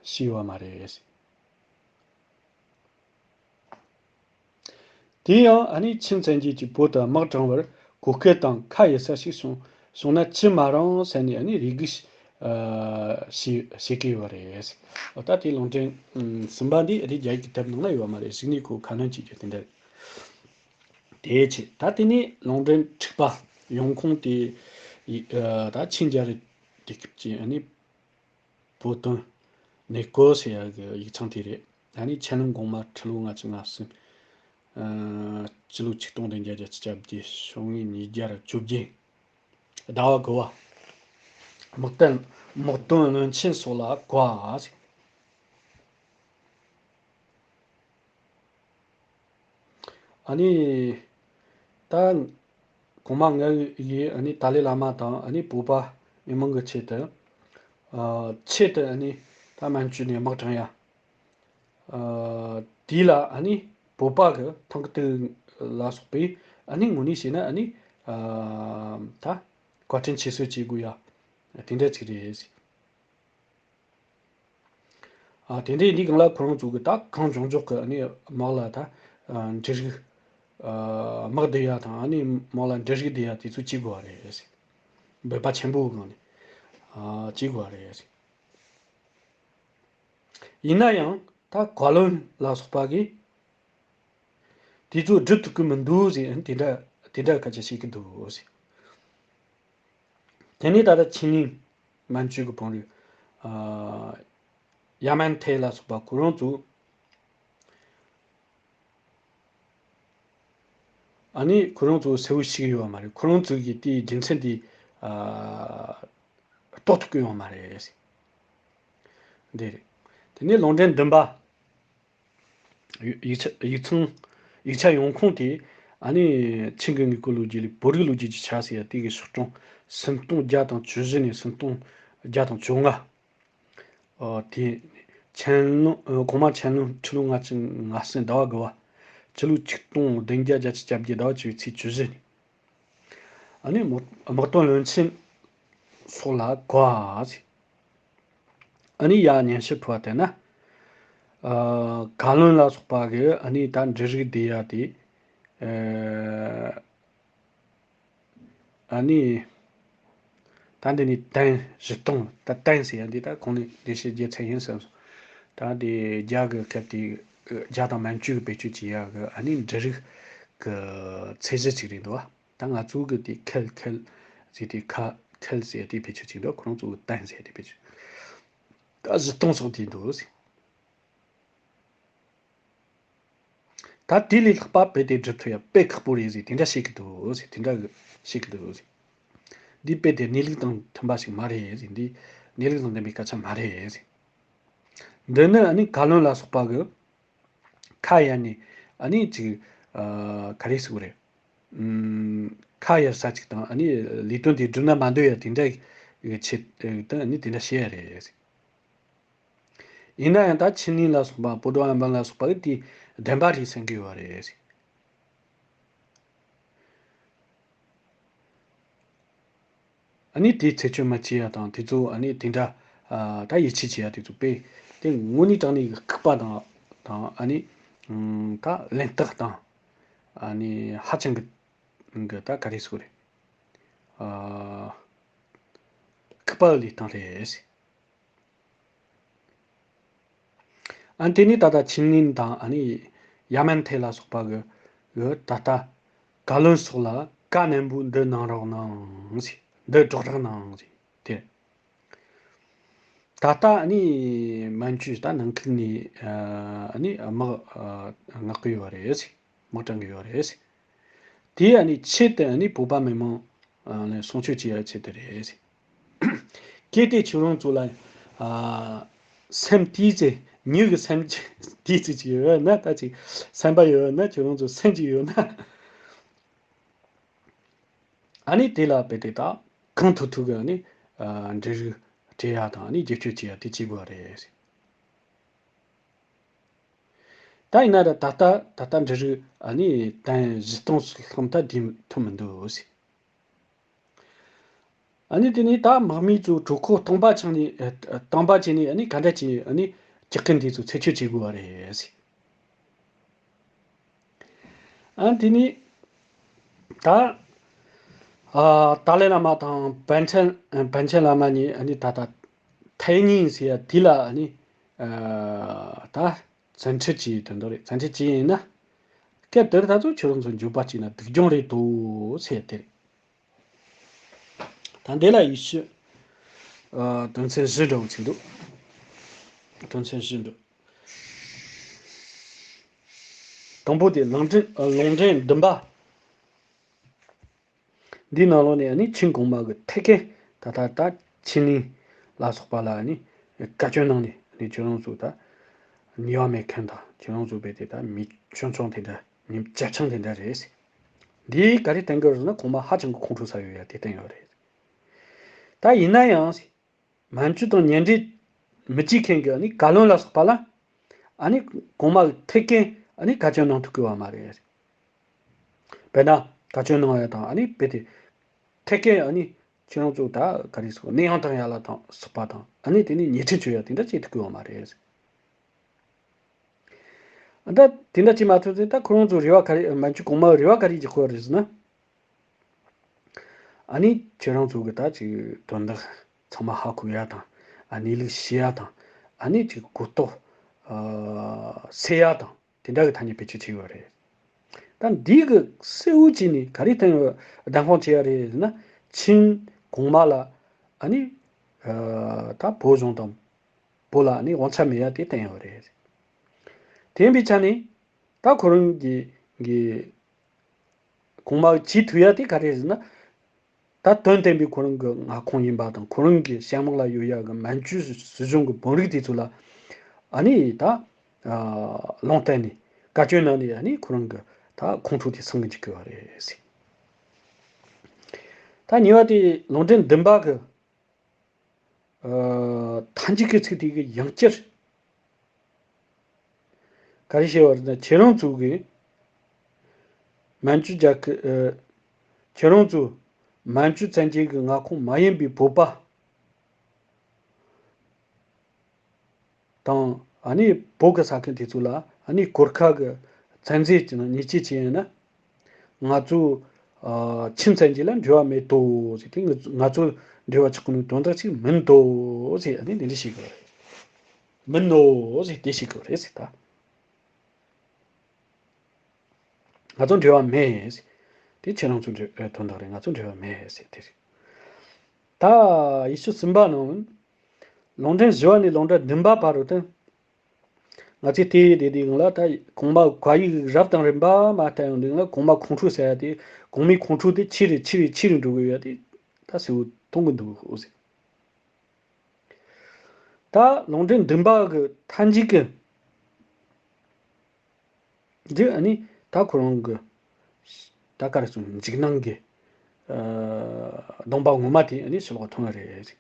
བྱས་ཡོད་མ་རེད། དེ་ཡང་ཨ་ནི་ཆིང་བཙན་རྒྱལ་གྱིས་བོད་དུ་དམག་དྲངས་པར་གོ་སྐབས་དང་ཁ་གཡར་ས་ཞིག་བྱུང་བྱུང་ན་ཅི་མ་རུང་ཟེར་ནས་ཨ་ནི་རེ་སྒུག་བྱེད་བྱེད་ཀྱི་ཡོད་རེད། ད་དེ་ལུང་འདྲེན་གསུམ་པ་འདི་རེད། རྒྱ་ཡིག་གི་དེབ་ནང་ན་ཡོད་མ་རེད། གཞུག་ནས་ཁོ་ཁ་སྣོན་བྱེད་རྒྱུ་དེ་འདྲ་རེད། དེའི་ཆེད་ད་དེ་ནས་ལུང་འདྲེན་དྲུག་པ་ཡོང་ཁུངས་དེ་ད་ཆིང་རྒྱལ་རབས་དུས་སྐབས་ཀྱི་ཨ་ནི། བོད་དོན་གནས་སྐོར་ཟེར་ཡག་གི་ཡིག་ཚང་དེ་རེད། ཨ་ནི་ཆན་ལུང་གོང་མ་ཁྲི་ལོ་ལྔ་བཅུ་ང་གསུམ། ཨ་སྤྱི་ལོ་ཆིག་སྟོང་བདུན་བརྒྱ་བརྒྱད་ཅུ་གྱ་བརྒྱད། ཤོག་ངོས་ཉིས་བརྒྱ་བཅོ་བརྒྱད། ཟླ་བ་དགུ་བ། དམག་དོན་དམག་དོན་བློན་ཆེན་སོགས་ལ་བཀའ་ཟེར། ཨ་ནི། ད། གོང་མ་ང་ཡིས་ཨ་ནི་ཏཱ་ལའི་བླ་མ་དང་ཨ་ནི་བོད་པ་མི་མང་གི་ཆེད་དུ། ཨ། ཆེད་དུ་ཨ་ནི་ད་མན་ཇུ་ནས་དམག་དྲངས་ཡ། ཨ། དེ་ལ་ཨ་ནི་བོད་པ་གི་ཐང་གི་དུག་ལ་སོགས་པའི་ཨ་ནི་དངོས་གནས་བྱས་ན་ཨ་ནི། ཨ། ད་བཀའ་དྲིན་ཆེ་ཟེར་བྱེད་དགོས་ཡ། དེ་འདྲ་ཅིག་རེད། ཨ། དེ་འདྲའི་འདི་སྒང་ལ་ཁོ་རང་ཚོ་གི་ད་གང་མགྱོགས་མགྱོགས་ཀྱི་ཨ་ནི་དམག་ལ་ད་ཨ་འབྲུ་རིགས། ཨ། དམག་བསྡུ་ཡ་དང་ཨ་ནི་དམག་ལ་འབྲུ་རིགས་བསྡུ་ཡ་དེ་ཚོ་བྱེད་དགོས་པ་རེད། འབད་པ་ཆེན་པོའི་སྒང་ནས་ཨ་བྱེད་དགོས་པ་རེད། ཡིན་ན་ཡང་ད་བཀའ་བློན་ལ་སོགས་པ་གིས་དེ་ཚོ་སྒྲུབ་ཐུབ་ཀྱི་མི་འདུག་ཟེར། དེ་འདྲ་དེ་འདྲ་སྐད་ཆ་བཤད་ཀྱི་འདུག་ཟེར། དེ་ནས་ད་ལྟ་ཆིན་ལིན་མན་ཇུ་གི་བང་རིམ། ཨ། ཡ་མན་ཐེ་ལ་སོགས་པ་ཁོ་རང་ཚོ། ཨ་ནི་ཁོ་རང་ཚོ་གསལ་བོ་ཤེས་ཀྱི་ཡོད་མ་རེད། ཁོ་རང་ཚོ་གིས་དེའི་རྒྱུ་མཚན་དེ། ཨ། རྟོགས་ཐུབ་ཀྱི་ཡོད་མ་རེད། འདི་རེད། དེ་ནས་ལུང་འདྲེན་བདུན་པ། ཡིག་ཆ་ཡིག་ཚང་ཡིག་ཆ་ཡོང་ཁུངས་དེ། ཨ་ནི་ཆིང་གི་དངུལ་རྐུ་ལོ་རྒྱུས་ལས་བོད་རིགས་ལོ་རྒྱུས་ཀྱི་ཆ་ཟེར་ཡ་དེ་གི་ཤོག་གྲངས་སུམ་སྟོང་བརྒྱ་དང་བཅུ་བཞི་ནས་སུམ་སྟོང་བརྒྱ་དང་བཅོ་ལྔ། ཨོ་དེ། ཆན་ལུང་། ཨོ། གོང་མ་ཆན་ལུང་ཁྲི་ལོ་ལྔ་བཅུ་ང་གསུམ་ཟླ་བ་དགུ་བ། སྤྱི་ལོ་ཆིག་སྟོང་བདུན་བརྒྱ་བརྒྱད་ཅུ་གྱ་བརྒྱད་ཟླ་བ་བཅུ་པའི་ཚེས་བཅུ་བཞི་ཉིན། ཨ་ནི་དམག་དམག་དོན་བློན་ཆེན་སོགས་ལ་བཀའ་ཟེར། ཨ་ནི་ཡ་སྙན་ཞུ་ཕུལ་བ་དེ་ན། ཨ། བཀའ་བློན་ལ་སོགས་པ་གིས་ཨ་ནི་ད་འབྲུ་རིགས་བསྡུ་ཡ་དེ། ཨ། ཨ་ནི། ད་འདི་ནི་ཏན་བཞི་སྟོང་། ད་ཏན་ཟེར་ཡ་འདི་ད་གོང་ནས་འགྲེལ་བཤད་རྒྱག་ཚར་ཡིན་བསམ་སོང་། ད་འདི་རྒྱ་གི་སྐད་དེ། རྒྱ་དང་མན་ཇུ་གི་བེད་སྤྱོད་བྱེད་ཡ་གི་ཨ་ནི་འབྲུ་རིགས་གི་ཚད་གཞི་ཅིག་རེད་འདུག་བ། ད་ང་ཚོ་གི་དེ་ཁལ་ཁལ་ཟེར་དེ་ཁ་ཁལ་ཟེར་དེ་བེད་སྤྱོད་བྱེད་འདུག་ཁོ་རང་ཚོ་གི་ཏན་ཟེར་དེ་བེད་སྤྱོད། ད་བཞི་སྟོང་སོགས་དེ་འདུག་ཟེར། ད་དེ་ལས་ལྷག་པ་དཔེ་དེ་སྒྲུབ་ཐུབ་ཡ་དཔེ་ཁག་པོ་རེད་ཟེར། དེ་འདྲ་བཤད་ཀྱི་འདུག་ཟེར། དེ་འདྲ་བཤད་ཀྱི་འདུག་ཟེར། འདི་དཔེ་དེ་གནས་ལུགས་དང་མཐུན་པ་ཞིག་མ་རེད་ཟེར། འདི་གནས་ལུགས་དང་ལྡན་པའི་སྐད་ཆ་མ་རེད་ཟེར། འདི་ནི་ཨ་ནི་བཀའ་བློན་ལ་སོགས་པ་གི་ཁ་གཡར་ནས་ཨ་ནི་ཅིག་ཨ། ག་རེ་ཟེར་དགོས་རེད། ཨུམ། ཁ་གཡར་ས་ཅིག་དང་ཨ་ནི་ལས་དོན་དེ་སྒྲུབ་ན་མ་འདོད་ཡ་དེ་འདྲ་གི་ཆེད་དུ་ཨ་ནི་དེ་འདྲ་བཤད་ཡ་རེད། ཡིན་ན་ཡང་ད་ཆིན་ལིན་ལ་སོགས་པ་པོ་ཏོ་ཨན་པན་ལ་སོགས་པ་གི་དེ་བདེན་པ་རེད་བསམ་གི་ཡོད་རེད། ཨ་ནི་དེའི་ཚེ་སྐྱོན་མ་བྱེད་ཡ་དང་དེ་ཚོ་ཨ་ནི་དེ་འདྲ་ཨ། ད་ཡིད་ཆེས་བྱེད་ཡ་དེ་ཚོ་དཔེ་དེ་དངོས་གནས་དྲང་གནས་ཀྱི་ལྐུགས་པ་དང་དང་ཨ་ནི་ཨུམ། ད་གླེན་རྟགས་དང་ཨ་ནི་ཧ་ཅང་གི་གི་ད་ག་རེ་ཟེར་དགོས་རེད། ཨ། ལྐུགས་པ་ལས་སྟངས་རེད། ཨ་ནི་དེ་ནས་ད་ལྟ་ཆིན་ལིན་དང་ཨ་ནི་ཡ་མན་ཐེ་ལ་སོགས་པ་གི་གི་ད་ལྟ་བཀའ་བློན་སོགས་ལ་བཀའ་ནན་པོ་འདི་གནང་རོགས་གནང་ཟེར། འདི་སྒྲོག་རོགས་གནང་ཟེར་དེ། ད་ལྟ་ཨ་ནི་མན་ཇུ་ད་ནང་ཁུལ་ནས་ཨ་ནི་དམག་མངགས་གི་ཡོད་རེད་ཟེར། དམག་དྲངས་གི་ཡོད་རེད་ཟེར། དེ་ཨ་ནི་ཆེད་དུ་ཨ་ནི་བོད་པ་མི་མང་ཨ་ནི་སྲུང་སྐྱོབ་བྱེད་ཡ་ཆེད་དུ་རེད། གལ་ཏེ་ཁྱོད་རང་ཚོ་ལ་ཨ་སེམས་དེའི་ཚེ་མྱི་གི་སེམས་དེའི་ཚེ་ཅིག་ཡོད་ན། ད་ཅིག་སེམས་པ་ཡོད་ན། ཁྱོད་རང་ཚོ་སེམས་ཅིག་ཡོད་ན། ཨ་ནི་དེ་ལ་དཔེ་དེ་དག་གང་ཐུབ་ཐུབ་གི་ཨ་ནི་ཨ་འབྲུ་རིགས་སྤྲད་ཡ་དང་ཨ་ནི་བེད་སྤྱོད་བྱེད་ཡ་དེ་བྱེད་དགོས་པ་རེད། ད་ཡིན་ན་ར་ད་ལྟ་ད་ལྟ་འབྲུ་རིགས་ཨ་ནི་ཏན་བཞི་སྟོང་ལྷག་མཐའ་བསྡུ་ཐུབ་མི་འདུག་ཟེར། ཨ་ནི་དེ་ནས་ད་དམག་མི་ཚོ་གྲོད་ཁོག་སྟོང་པ་ཆགས་ནས་ཨ་སྟོང་པ་བྱས་ནས་ཨ་ནི་ག་འདྲ་བྱས་ཨ་ནི་ཇག་རྐུན་དེ་ཚོ་འཛིན་སྐྱོབ་བྱེད་དགོས་པ་རེད་ཟེར། ཨ་དེ་ནས་ད་ཨ་ཏཱ་ལའི་བླ་མ་དང་པཎ་ཆེན་པཎ་ཆེན་བླ་མ་གཉིས་ཨ་ནི་ད་ལྟ་ཐའེ་ཉིང་ཟེར་ཡ་དེ་ལ་ཨ་ནི་ཨ་ད་བཙན་ཁྲིད་བྱས་དོན་དག་རེད། བཙན་ཁྲིད་བྱས་ཡིན་ན་སྐབས་དེར་ད་ཚོ་ཁྱོད་རང་ཚོ་འཇུག་པ་བྱས་ན་སྡུག་སྦྱོང་རེད་དོ་ཟེར་ཡ་དེ་རེད། ད་འདི་ལ་ཡེ་ཤུ་ཨ་དོན་ཚན་བཞི་འདྲ་བོ་ཅིག་འདུག་དོན་ཚན་བཞི་འདུག་དང་པོ་དེ་ལུང་འདྲེན་ཨ་ལུང་འདྲེན་བདུན་པ། འདིའི་ནང་ལོགས་ནས་ཨ་ནི་ཆིང་གོང་མ་གི་ཐད་ཀའི་ད་ལྟ་ད་ཆིན་ལིང་ལ་སོགས་པ་ལ་ཨ་ནི་བཀའ་བཀྱོན་གནང་ནས་ཨ་ནི་ཁྱོད་རང་ཚོ་ད་ནུས་པ་མེད་མཁན་དང་ཁྱོད་རང་ཚོ་རྦད་དེ་ད་མི་ཆུང་ཆུང་དེ་འདྲ་མི་བྱ་ཆང་དེ་འདྲ་རེད། འདིས་ག་རེ་བསྟན་གི་རེད་ཟེར་ན་གོང་མ་ཧ་ཅང་གི་ཁོང་ཁྲོ་ཟ་ཡོད་ཡ་དེ་བསྟན་ཡོད་རེད། ད་ཡིན་ན་ཡང་། མན་ཇུ་དང་གཉེན་སྒྲིག་མི་བྱེད་མཁན་གྱི་ཨ་ནི་བཀའ་བློན་ལ་སོགས་པ་ལ་ཨ་ནི་གོང་མ་གི་ཐད་ཀའི་ཨ་ནི་བཀའ་བཀྱོན་གནང་ཐུབ་ཀྱི་ཡོད་མ་རེད། དཔེར་ན་བཀའ་བཀྱོན་གནང་ཡ་དང་ཨ་ནི་རྦད་དེ་ཐད་ཀའི་ཨ་ནི་ཁྱེད་རང་ཚོ་ད་ག་རེ་ཟེར་ནད་ཡམས་དང་ཡ་ལ་དང་སོགས་པ་དང་ཨ་ནི་དེ་ནི་ཉེས་ཁྲིམས་གཅོད་ཡ་དེ་འདྲ་བྱེད་ཐུབ་ཀྱི་ཡོད་མ་རེད། ད་དེ་འདྲ་བྱེད་མ་ཐུབ་ཚེ་ད་ཁོ་རང་ཚོ་རེ་བ་ག་རེ་མན་ཇུ་གོང་མ་རེ་བ་ག་རེ་རྒྱག་གི་ཡོད་རེད་ཟེར་ན། ཨ་ནི་ཁྱེད་རང་ཚོ་གི་ད་ཅིག་དོན་དག་ཚང་མ་ཧ་གོ་ཡ་དང་ཨ་གནས་ལུགས་ཤེས་ཡ་དང་ཨ་ནི་ཅིག་གོ་རྟོགས་ཨ་སད་ཡ་དང་དེ་འདྲ་གི་ཐ་སྙད་བེད་སྤྱོད་བྱས་ཡོད་རེད། ད་འདི་གི་གསལ་བོ་བྱས་ནས་ག་རེ་བསྟན་ཡོད་བདམས་ཁོངས་བྱས་ཡ་རེད་ཟེར་ན། ཆིན་གོང་མ་ལ་ཨ་ནི་ཨ་ད་བོད་གཞུང་དང་བོད་ལ་ཨ་ནི་དབང་ཆ་མེད་ཡ་དེ་བསྟན་ཡོད་རེད། དེ་ཡིན་པའི་ཆ་ནས་ད་ཁོ་རང་གི་གི་གོང་མ་བྱེད་ཐུབ་ཡ་དེ་ག་རེ་རེད་ཟེར་ན། ད་དོན་བསྟན་པའི་ཁོ་རང་གི་མངའ་ཁོངས་ཡིན་པ་དང་ཁོ་རང་གི་ཞྭ་དམག་ལ་ཡོད་ཡ་གི་མན་ཇུ་སྲིད་གཞུང་གི་དཔོན་རིགས་དེ་ཚོ་ལ་ཨ་ནི་ད་ཨ་ལུང་བསྟན་ནས་བཀའ་བཀྱོན་གནང་ནས་ཨ་ནི་ཁོ་རང་གི་ད་ཁོང་ཁྲོ་དེ་སངས་གི་འཇུག་གི་བ་རེད་ཟེར། ད་གཉིས་པ་དེ་ལུང་འདྲེན་བདུན་པ་གི་ཨ་མཐའ་མཇུག་གི་ཚིག་དེ་གི་ཡང་བསྐྱར་ག་རེ་བཤད་པ་རེད་ན། ཁྱེད་རང་ཚོ་གི་མན་ཇུ་རྒྱལ་ཁབ་ཨ་ཁྱེད་རང་ཚོ་མན་ཇུ་བཙན་རྒྱལ་གི་མངའ་ཁོངས་མ་ཡིན་པའི་བོད་པ་དང་ཨ་ནི་བོད་གི་ས་ཁུལ་དེ་ཚོ་ལ་ཨ་ནི་གོར་ཁ་གི་བཙན་འཛུལ་གྱི་ནང་ཉེས་ཆད་བཅད་ཡིན་ན། ང་ཚོ་ཨ་ཆིན་བཙན་རྒྱལ་ལ་འབྲེལ་བ་མེད་དོ་ཟེར་ཏེ། ང་ང་ཚོ་འབྲེལ་བ་ཆགས་ནས་དོན་དག་ཅིག་མིན་དོ་ཟེར་ཨ་ནི་འདི་འདྲ་ཞིག་གི་རེད། མིན་ནོ་ཟེར་དེ་ཞིག་གི་རེད་ཟེར་ད། ང་ཚོ་འབྲེལ་བ་མེད་ཟེར་དེ་ཁྱེད་རང་ཚོ་འབྲེལ་དོན་དག་རེད། ང་ཚོ་འབྲེལ་བ་མེད་ཟེར་དེ་རེད། ད་ཡེ་ཤུ་གསུམ་པ་ནང་ལུང་འདྲེན་བཞི་པ་ནས་ལུང་འདྲེན་བདུན་པ་བར་དུ་དེ། ང་ཚོས་བལྟས་བསྡད་དུས་སྒང་ལ་ད་གོང་མ་བཀའ་ཡིག་རབ་དང་རིམ་པ་མར་བལྟས་ཡོང་དུས་སྒང་ལ་གོང་མ་ཁོང་ཁྲོ་ཟ་ཡ་དེ། གོང་མའི་ཁོང་ཁྲོ་དེ་ཆེ་རུ་ཆེ་རུ་ཆེ་རུ་འགྲོ་གི་ཡོད་དེ་ད་གསལ་བོ་མཐོང་གི་འདུག་ཟེར། ད་ལུང་འདྲེན་བདུན་པ་གི་མཐའ་མཇུག་གི་འདི་ཨ་ནི་ད་ཁོ་རང་གི་ད་ག་རེ་ཟེར། འཇིགས་སྣང་གི་ཨ་གདོང་པ་ངོ་མ་དེ་ཨ་ནི་ཕྱི་ལོགས་མཐོང་ཡ་རེད།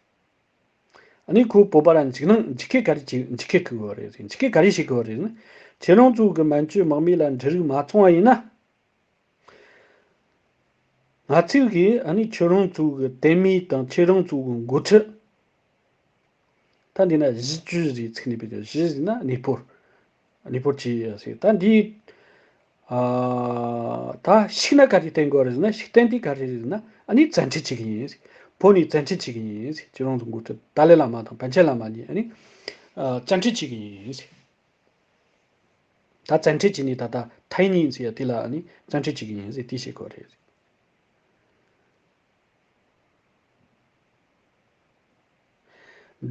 ཨ་ནི་ཁོ་བོད་པ་ལ་འཇིགས་སྣང་འཇིགས་སྐད་ག་རེ་བྱེད། འཇིགས་སྐད་བསྐུལ་གི་ཡོད་རེད། འཇིགས་སྐད་ག་རེ་བྱེད་གི་ཡོད་རེད་ཟེར་ན། ཁྱེད་རང་ཚོ་གི་མན་ཇུ་དམག་མི་ལ་འབྲུ་རིགས་མ་བཙོང་བ་ཡིན་ན། ང་ཚོས་གི་ཨ་ནི་ཁྱེད་རང་ཚོ་གི་དད་མོས་དང་ཁྱེད་རང་ཚོ་གི་འགོ་ཁྲིད། ད་འདི་ན་གཞི་བཅུ་ཟེར་ཚིག་ནི་བེད་སྤྱོད། གཞི་ཟེར་ན་གནས་སྤོར། གནས་སྤོར་བྱེད་ཡ་ཟེར། ད་འདི་ཨ་ད་ཤིག་ན་ག་རེ་བསྟན་དགོས་རེད་ཟེར་ན། ཤིག་སྟན་དེ་ག་རེ་རེད་ཟེར་ན། ཨ་ནི་བཙན་ཁྲིད་བྱེད་གི་ཡིན་ཟེར། བོད་ནས་བཙན་ཁྲིད་བྱེད་གི་ཡིན་ཟེར། ཁྱེད་རང་ཚོ་འགོ་ཁྲིད་ཏཱ་ལའི་བླ་མ་དང་པཎ་ཆེན་བླ་མ་གཉིས་ཨ་ནི་ཨ་བཙན་ཁྲིད་བྱེད་གི་ཡིན་ཟེར། ད་བཙན་ཁྲིད་བྱས་ནས་ད་ལྟ་ཐའི་ཉིན་ཟེར་ཡ་དེ་ལ་ཨ་ནི་བཙན་ཁྲིད་བྱེད་ཀྱི་ཡིན་ཟེར་དེ་བཤད་དགོས་རེད།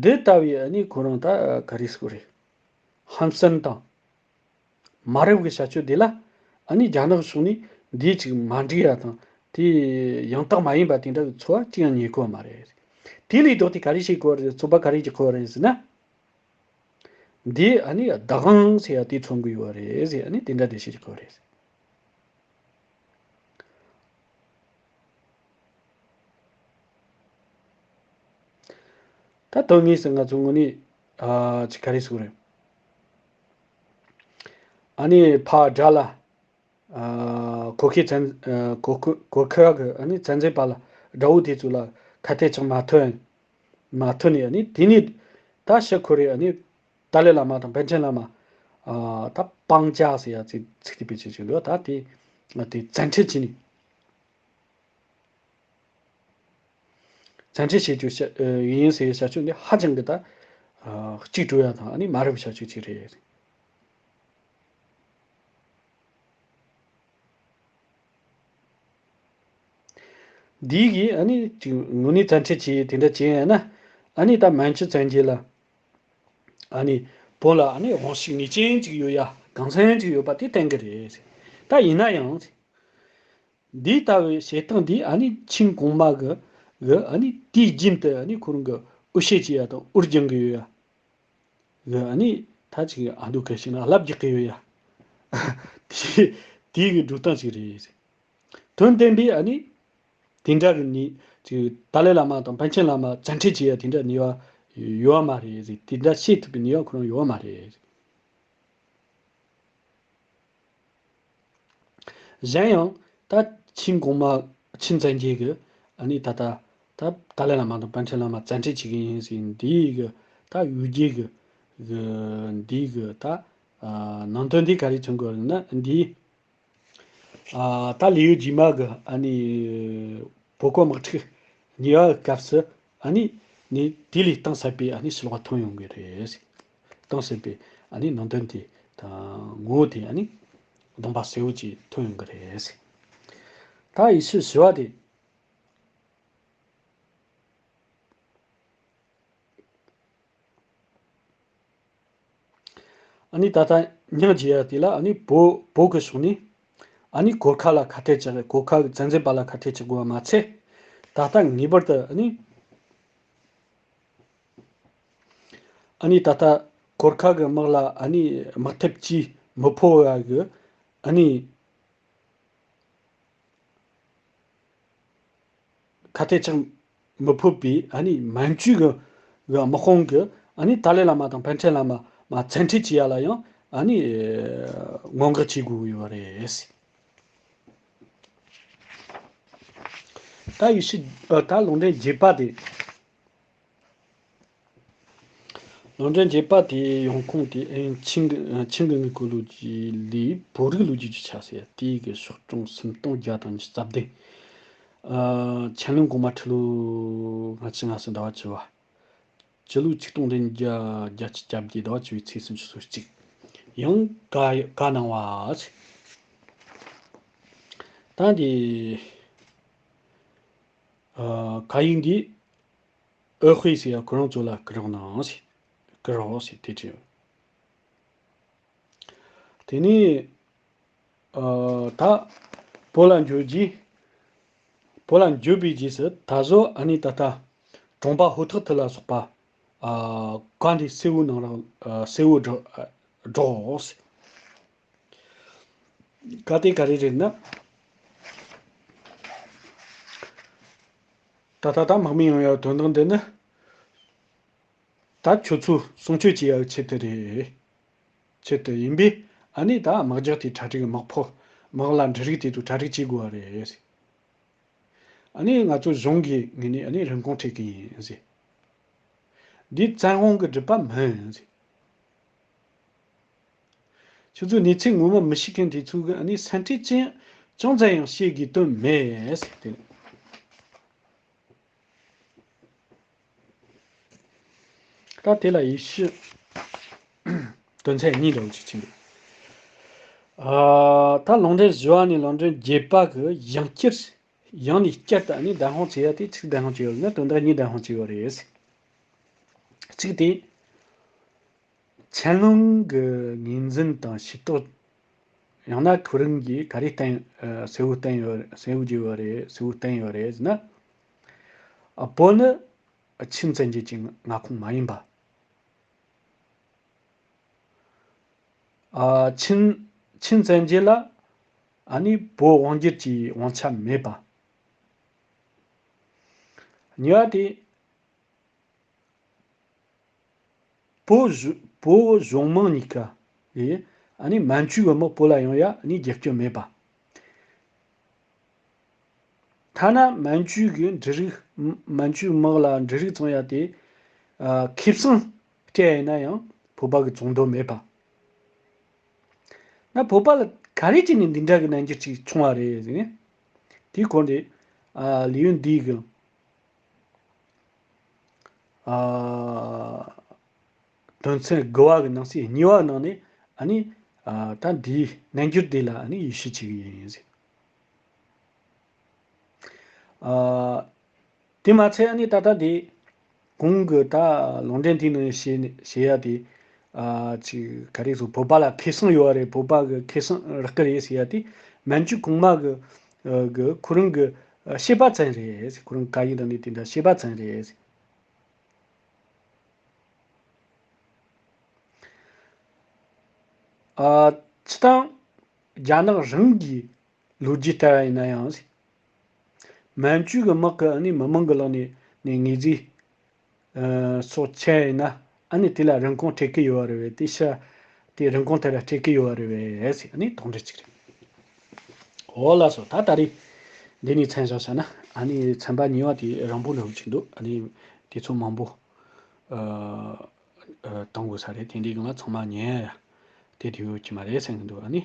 འདི་ལྟ་བུའི་ཨ་ནི་ཁོ་རང་ད་ག་རེ་ཟེར་དགོས་རེད། ཧམ་སེམས་དང་མ་རབས་ཀྱི་བྱ་སྤྱོད་འདི་ལ་ཨ་ནི་རྒྱ་ནག་ཕྱོགས་ནས་ འདིའི་ཅིག་མ་འགྲིག་ཡ་དང་དེ་ཡང་དག་མ་ཡིན་པ་དེ་འདྲ་གི་ཚོར་བ་ཅི་ཡང་རྙེད་གོ་མ་རེད། དེ་ལས་ལྡོག་སྟེ་ག་རེ་བྱེད་དགོས་རེད། རྩོད་པ་ག་རེ་བྱེད་དགོས་རེད་ཟེར་ན། འདི་ཨ་ནི་བདག་དབང་ཟེར་ཡ་དེ་མཚོན་གི་ཡོད་རེད་ཟེར། ཨ་ནི་དེ་འདྲ་དེ་བྱེད་དགོས་རེད། ད་དོན་དངོས་སུ་ང་ཚོ་དངོས་གནས་ཨ་ཅི་ག་རེ་ཟེར་དགོས་རེད། ཨ་ནི་ཕ་དགྲ་ལ། ཨ་གོ་ཁའི་བཙན་ཨ་གོ་ཁ་གོ་ཁ་གི་ཨ་ནི་བཙན་འཛུལ་པ་ལ་དགྲ་བོ་དེ་ཚོ་ལ་ཁ་གཏད་གཅོག་མ་ཐུབ་མ་ཐུབ་ནས། ཨ་ནི་དེ་ནས་ད་ཕྱིར་འཁོར་རེ་ཨ་ནི་ཏཱ་ལའི་བླ་མ་དང་པཎ་ཆེན་བླ་མ་ཨ་ད་སྤང་བྱ་ཟེར་ཡ་ཚིག་ཚིག་དེ་དཔེ་ཆ་ཅིག་འདུག་ད་དེ་དེ་བཙན་ཁྲིད་བྱས་ནས། བཙན་ཁྲིད་བྱེད་རྒྱུ་བཤད་ཡིན་ཟེར་བྱ་སྤྱོད་འདི་ཧ་ཅང་གི་ད་གཅིག་འགྲོ་ཡ་དང་ཨ་ནི་མ་རབས་བྱ་སྤྱོད་ཅིག་རེད། འདི་གིས་ཨ་ནི་ཅིག་དངོས་གནས་བཙན་ཁྲིད་བྱས་དེ་འདྲ་བྱས་ཡིན་ན། ཨ་ནི་ད་མན་ཇུ་བཙན་རྒྱལ་ལ་ཨ་ནི་བོད་ལ་ཨ་ནི་དབང་ཤུགས་ངེས་ཅན་ཅིག་ཡོད་ཡ། གང་འཚམ་ཅིག་ཡོད་པ་དེ་བསྟན་གི་རེད། ད་ཡིན་ན་ཡང་། འདི་ལྟ་བུའི་བྱེད་སྟངས་འདི་ཨ་ནི་ཆིང་གོང་མ་གི་གི་ཨ་ནི་དུས་རྒྱུན་དུ་ཨ་ནི་ཁོ་རང་གི་འུར་བཤད་བྱེད་ཡ་དང་འུར་རྒྱང་གི་ཡོད་ཡ། གི་ཨ་ནི་ད་ཅིག་ཨ་མདོ་གལ་ཆེ་ན་ལབ་རྒྱག་གི་ཡོད་ཡ། དེ་དེ་གི་འགྲོ་སྟངས་ཤིག་རེད། དོན་བདེན་པའི་ཨ་ནི་དེ་འདྲ་གི་ནི་ཅིག་ཏཱ་ལའི་བླ་མ་དང་པཎ་ཆེན་བླ་མ་བཙན་ཁྲིད་བྱེད་ཡ་དེ་འདྲ་ནུས་པ་ཡོད་མ་རེད། དེ་འདྲ་བཤད་ཐུབ་པའི་ནུས་པ་ཁོ་རང་ཡོད་མ་རེད། གཞན་ཡང་ད་ཆིང་གོང་མ་ཆིང་བཙན་རྒྱལ་གྱི་ཨ་ནི་ད་ལྟ་ད་ཏཱ་ལའི་བླ་མ་དང་པཎ་ཆེན་བླ་མ་བཙན་ཁྲིད་བྱེད་ཀྱི་ཡིན་ཟེར་འདིའི་གི་ད་ཡུལ་རྒྱལ་གྱི་གི་འདིའི་གི་ད་ནང་དོན་འདི་ག་རེ་མཚོན་དགོས་ན། འདིའི་ད་ལི་ཡུལ་རྗེས་མ་གི་ཨ་ནི་བོད་གོ་དམག་འཁྲུག་གཉིས་པ་སྐབས་སུ་ཨ་ནི་ནི་དེ་ལས་གཏིང་ཟབ་པའི་ཨ་ནི་ཕྱི་ལོགས་ཐོན་ཡོང་གི་རེད། གཏིང་ཟབ་པའི་ཨ་ནི་ནང་དོན་དེ་དང་ངོ་བོ་དེ་ཨ་ནི་སྟོང་པ་གསལ་བོ་ཅིག་ཐོན་ཡོང་གི་རེད། ད་ཡེ་ཤུ་ཞི་བ་དེ། ཨ་ནི་ད་ལྟ་སྙིང་རྗེ་ཡ་དེ་ལ་ཨ་ནི་བོད་བོད་ཀྱི་ཕྱོགས་ནས་ཨ་ནི་གོར་ཁ་ལ་ཁ་གཏད་གཅོག་གོར་ཁ་གི་བཙན་འཛུལ་པ་ལ་ཁ་གཏད་གཅོག་དགོས་པ་མ་ཚད། ད་ལྟ་ངེས་པར་དུ་ཨ་ནི་ཨ་ནི་ད་ལྟ་གོར་ཁ་གི་དམག་ལ་ཨ་ནི་དམག་འཐབ་ཀྱིས་མི་ཕོད་པ་གི་ཨ་ནི། ཁ་གཏད་གཅོག་མི་ཕོད་པའི་ཨ་ནི་མན་ཇུ་གི་གི་དམག་དཔུང་གི་ཨ་ནི་ཏཱ་ལའི་བླ་མ་དང་པཎ་ཆེན་བླ་མ་མ་བཙན་ཁྲིད་བྱེད་ཡ་ལ་ཡང་ཨ་ནི་སྔོན་འགོག་བྱེད་དགོས་ཀྱི་ཡོད་རེད། ད་ཡེ་ཤུ་ད་ལུང་འདྲེན་རྒྱས་པ་དེ། ལུང་འདྲེན་རྒྱས་པ་དེའི་ཡོང་ཁུངས་དེ་ཨེ་ཆིང་གི་ཆིང་གི་དངུལ་རྐུ་ལོ་རྒྱུས་ལས་བོད་རིགས་ལོ་རྒྱུས་ཀྱི་ཆ་ཟེར་དེའི་གི་ཤོག་གྲངས་སུམ་སྟོང་བརྒྱ་དང་ཉི་ཤུ་རྩ་བདུན། ཨ་ཆན་ལུང་གོང་མ་ཁྲི་ལོ་ལྔ་བཅུ་ང་གསུམ་ཟླ་བ་བཅུ་བ། སྤྱི་ལོ་ཆིག་སྟོང་བདུན་བརྒྱ་བརྒྱད་ཅུ་གྱ་བརྒྱད་ཟླ་བ་བཅུ་བའི་ཚེས་སུམ་ཅུ་སོ་གཅིག་ཡང་བཀའ་བཀའ་གནང་བ། ད་འདི་ཨ་བཀའ་ཡིག་འདི། ཨོ་ཧུའེ་ཟེར་ཡ་ཁོ་རང་ཚོ་ལ་སྐུ་རོགས་གནང་ཟེར། སྐུ་རོགས་ཟེར་དེ་བྲིས། དེ་ནས་ཨ་ད་བོད་ལ་འབྱོར་རྗེས། བོད་ལ་འབྱོར་བའི་རྗེས་སུ་ད་གཟོད་ཨ་ནི་ད་ལྟ་གྲོང་པ་ཧོ་ཐོག་ཐི་ལ་སོགས་པ་ཨ་བཀའ་འདི་གསལ་བོ་གནང་རོགས་ཨ་གསལ་བོ་སྒྲོག་སྒྲོགས་ཟེར། བཀའ་དེ་ག་རེ་རེད་ན། ད་ལྟ་ད་དམག་མི་ཡོང་ཡ་དོན་དག་འདི་ནི། ད་ཁྱོད་ཚོ་སྲུང་སྐྱོབ་བྱེད་ཡ་ཆེད་དུ་རེད། ཆེད་དུ་ཡིན་པས་ཨ་ནི་ད་དམག་རྒྱགས་དེ་གྲ་སྒྲིག་དམག་ཕོགས་དམག་ལ་འབྲུ་རིགས་དེ་ཚོ་གྲ་སྒྲིག་བྱེད་དགོས་པ་རེད། ཨ་ནི་ང་ཚོ་གཞུང་གི་ངོས་ནས་ཨ་ནི་རིན་གོང་སྤྲད་ཀྱི་ཡིན་ཟེར། འདི་བཙན་དབང་གི་སྒྲུབ་པ་མིན་ཟེར། ཁྱོད་ཚོས་གནས་ཚུལ་ངོ་མ་མི་ཤེས་མཁན་དེ་ཚོ་གི་ཨ་ནི་སེམས་ཁྲལ་ཅི་ཅུང་ཙམ་ཡང་བཤད་དགོས་དོན་མེད་ཟེར་ཏེ། ད་དེ་ལ་ཡེ་ཤུ་དོན་ཚན་གཉིས་འདྲ་བོ་ཅིག་ཕྱིན་འདུག་ཨ་ད་ལུང་འདྲེན་བཞི་བ་ནས་ལུང་འདྲེན་བརྒྱད་པ་གི་ཡང་བསྐྱར། ཡང་ནས་བསྐྱར་དུ་ཨ་ནི་བདག་དབང་བྱེད་ཡ་དེ་ཆི་བདག་དབང་བྱེད་ཡོད་ན་དོན་དག་གཉིས་བདག་དབང་བྱེད་ཡོད་རེད། གཅིག་དེ། ཆན་ལུང་གི་ངོས་འཛིན་དང་ཤེས་རྟོགས་ ཡང་ན་ཁོ་རང་གིས་ག་རེ་བསྟན་ཨ་གསལ་བོ་བསྟན་ཡོད་གསལ་བོ་བརྗོད་ཡོད་རེད། གསལ་བོ་བསྟན་ཡོད་རེད་ཟེར་ན། ཨ་བོད་ནི་ཨ་ཆིན་བཙན་རྒྱལ་གྱི་མངའ་ཁོངས་མ་ཡིན་པ། ཨ་ཆིན་ཆིན་བཙན་རྒྱལ་ལ་ཨ་ནི་བོད་དབང་སྒྱུར་གྱི་དབང་ཆ་མེད་པ། གཉིས་པ་དེ། བོད་གཞུང་བོད་གཞུང་མང་གཉིས་ཀ་ཡིས་ཨ་ནི་མན་ཇུའི་དམག་བོད་ལ་ཡོང་ཡ་ཨ་ནི་རྒྱབ་སྐྱོར་མེད་པ། ཐ་ན་མན་ཇུའི་གི་འབྲུ་རིགས། མན་ཇུའི་དམག་ལ་འབྲུ་རིགས་བཙོང་ཡ་དེ་ཨ་ཁེ་བཟང་སྤྲད་ཡིན་ན་ཡང་བོད་པ་གི་བཙོང་འདོད་མེད་པ། ན་བོད་པ་ལ་ག་རེ་བྱས་ནས་འདི་འདྲ་གི་རྣམ་འགྱུར་ཅིག་བྱུང་བ་རེད་ཟེར་ནས། དེའི་སྐོར་འདི་ཨ་ལེའུ་འདིའི་གི་ཨ་དོན་ཚན་དགུ་བ་གི་ནང་གསེས་གཉིས་པ་ནང་ནས་ཨ་ནི་ཨ་ད་འདིའི་རྣམ་འགྱུར་འདི་ལ་ཨ་ནི་ཡིད་ཆེས་བྱེད་ཀྱི་ཡིན་ཟེར། ཨ་དེ་མ་ཚད་ཨ་ནི་ད་ལྟ་འདི་གོང་གི་ད་ལུང་འདྲེན་དེའི་ནང་བཤད་བཤད་ཡ་དེ་ཨ་ཅིག་ག་རེ་ཟེར། བོད་པ་ལ་ཁེ་བཟང་ཡོད་རེད། བོད་པ་གི་ཁེ་བཟང་རག་གི་རེད་ཟེར་ཡ་དེ་མན་ཇུ་གོང་མ་གི་ཨ་གི་ཁོ་རང་གི་ཨ་བཤད་པ་ཙམ་རེད། ཁོ་རང་བཀའ་ཡིག་དང་ནི་དེ་འདྲ་བཤད་པ་ཙམ་རེད། ཨ་སྤྱིར་བཏང་རྒྱ་ནག་རང་གི་ལོ་རྒྱུས་ལྟར་ཡིན་ན་ཡང་། མན་ཇུ་གི་དམག་གི་ཨ་ནི་མི་མང་གི་ལག་ནས་ནས་དངོས་རྫས་ཨ་སོགས་ཆད་ཡིན་ན་ཨ་ནི་དེ་ལ་རིན་གོང་སྤྲད་ཀྱི་ཡོད་རེད་པས། དེ་ཤ་དེ་རིན་གོང་དེ་ལ་སྤྲད་ཀྱི་ཡོད་རེད་པས་ཟེར་ཨ་ནི་དོགས་འདྲི་གཅིག་རེད། འོ་ལགས་སོ། ད་ད་རེས་འདི་ནས་མཚམས་བཞག་བྱས་ན་ཨ་ནི་ཚན་པ་གཉིས་པ་དེ་རིང་པོ་འགྲོ་གི་འདུག་ཨ་ནི་དུས་ཚོད་མང་པོ་ཨ་ཨ་གཏོང་དགོས་ས་རེད། དེ་འདྲའི་སྒང་ལ་ཚང་མ་ཉན་ཡ་དེ་དུས་ཡོད་ཀྱི་མ་རེད་བསམ་གྱི་འདུག་ཨ་ནི།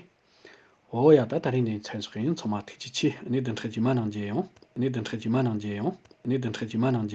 འོ་ཡ། ད་ད་རིང་འདི་མཚམས་བཞག་གི་ཡིན། ཚང་མ་ཐུགས་རྗེ་ཆེ། ཨ་ནི་བདུན་ཕྲག་རྗེས་མ་ནང་མཇལ་ཡོང་། ཨ་ནི་བདུན་ཕྲག་རྗེས་མ་ནང་མཇལ་ཡོང་། ཨ་ནི་བདུན་ཕྲག་རྗེས་མ་ནང་མཇལ།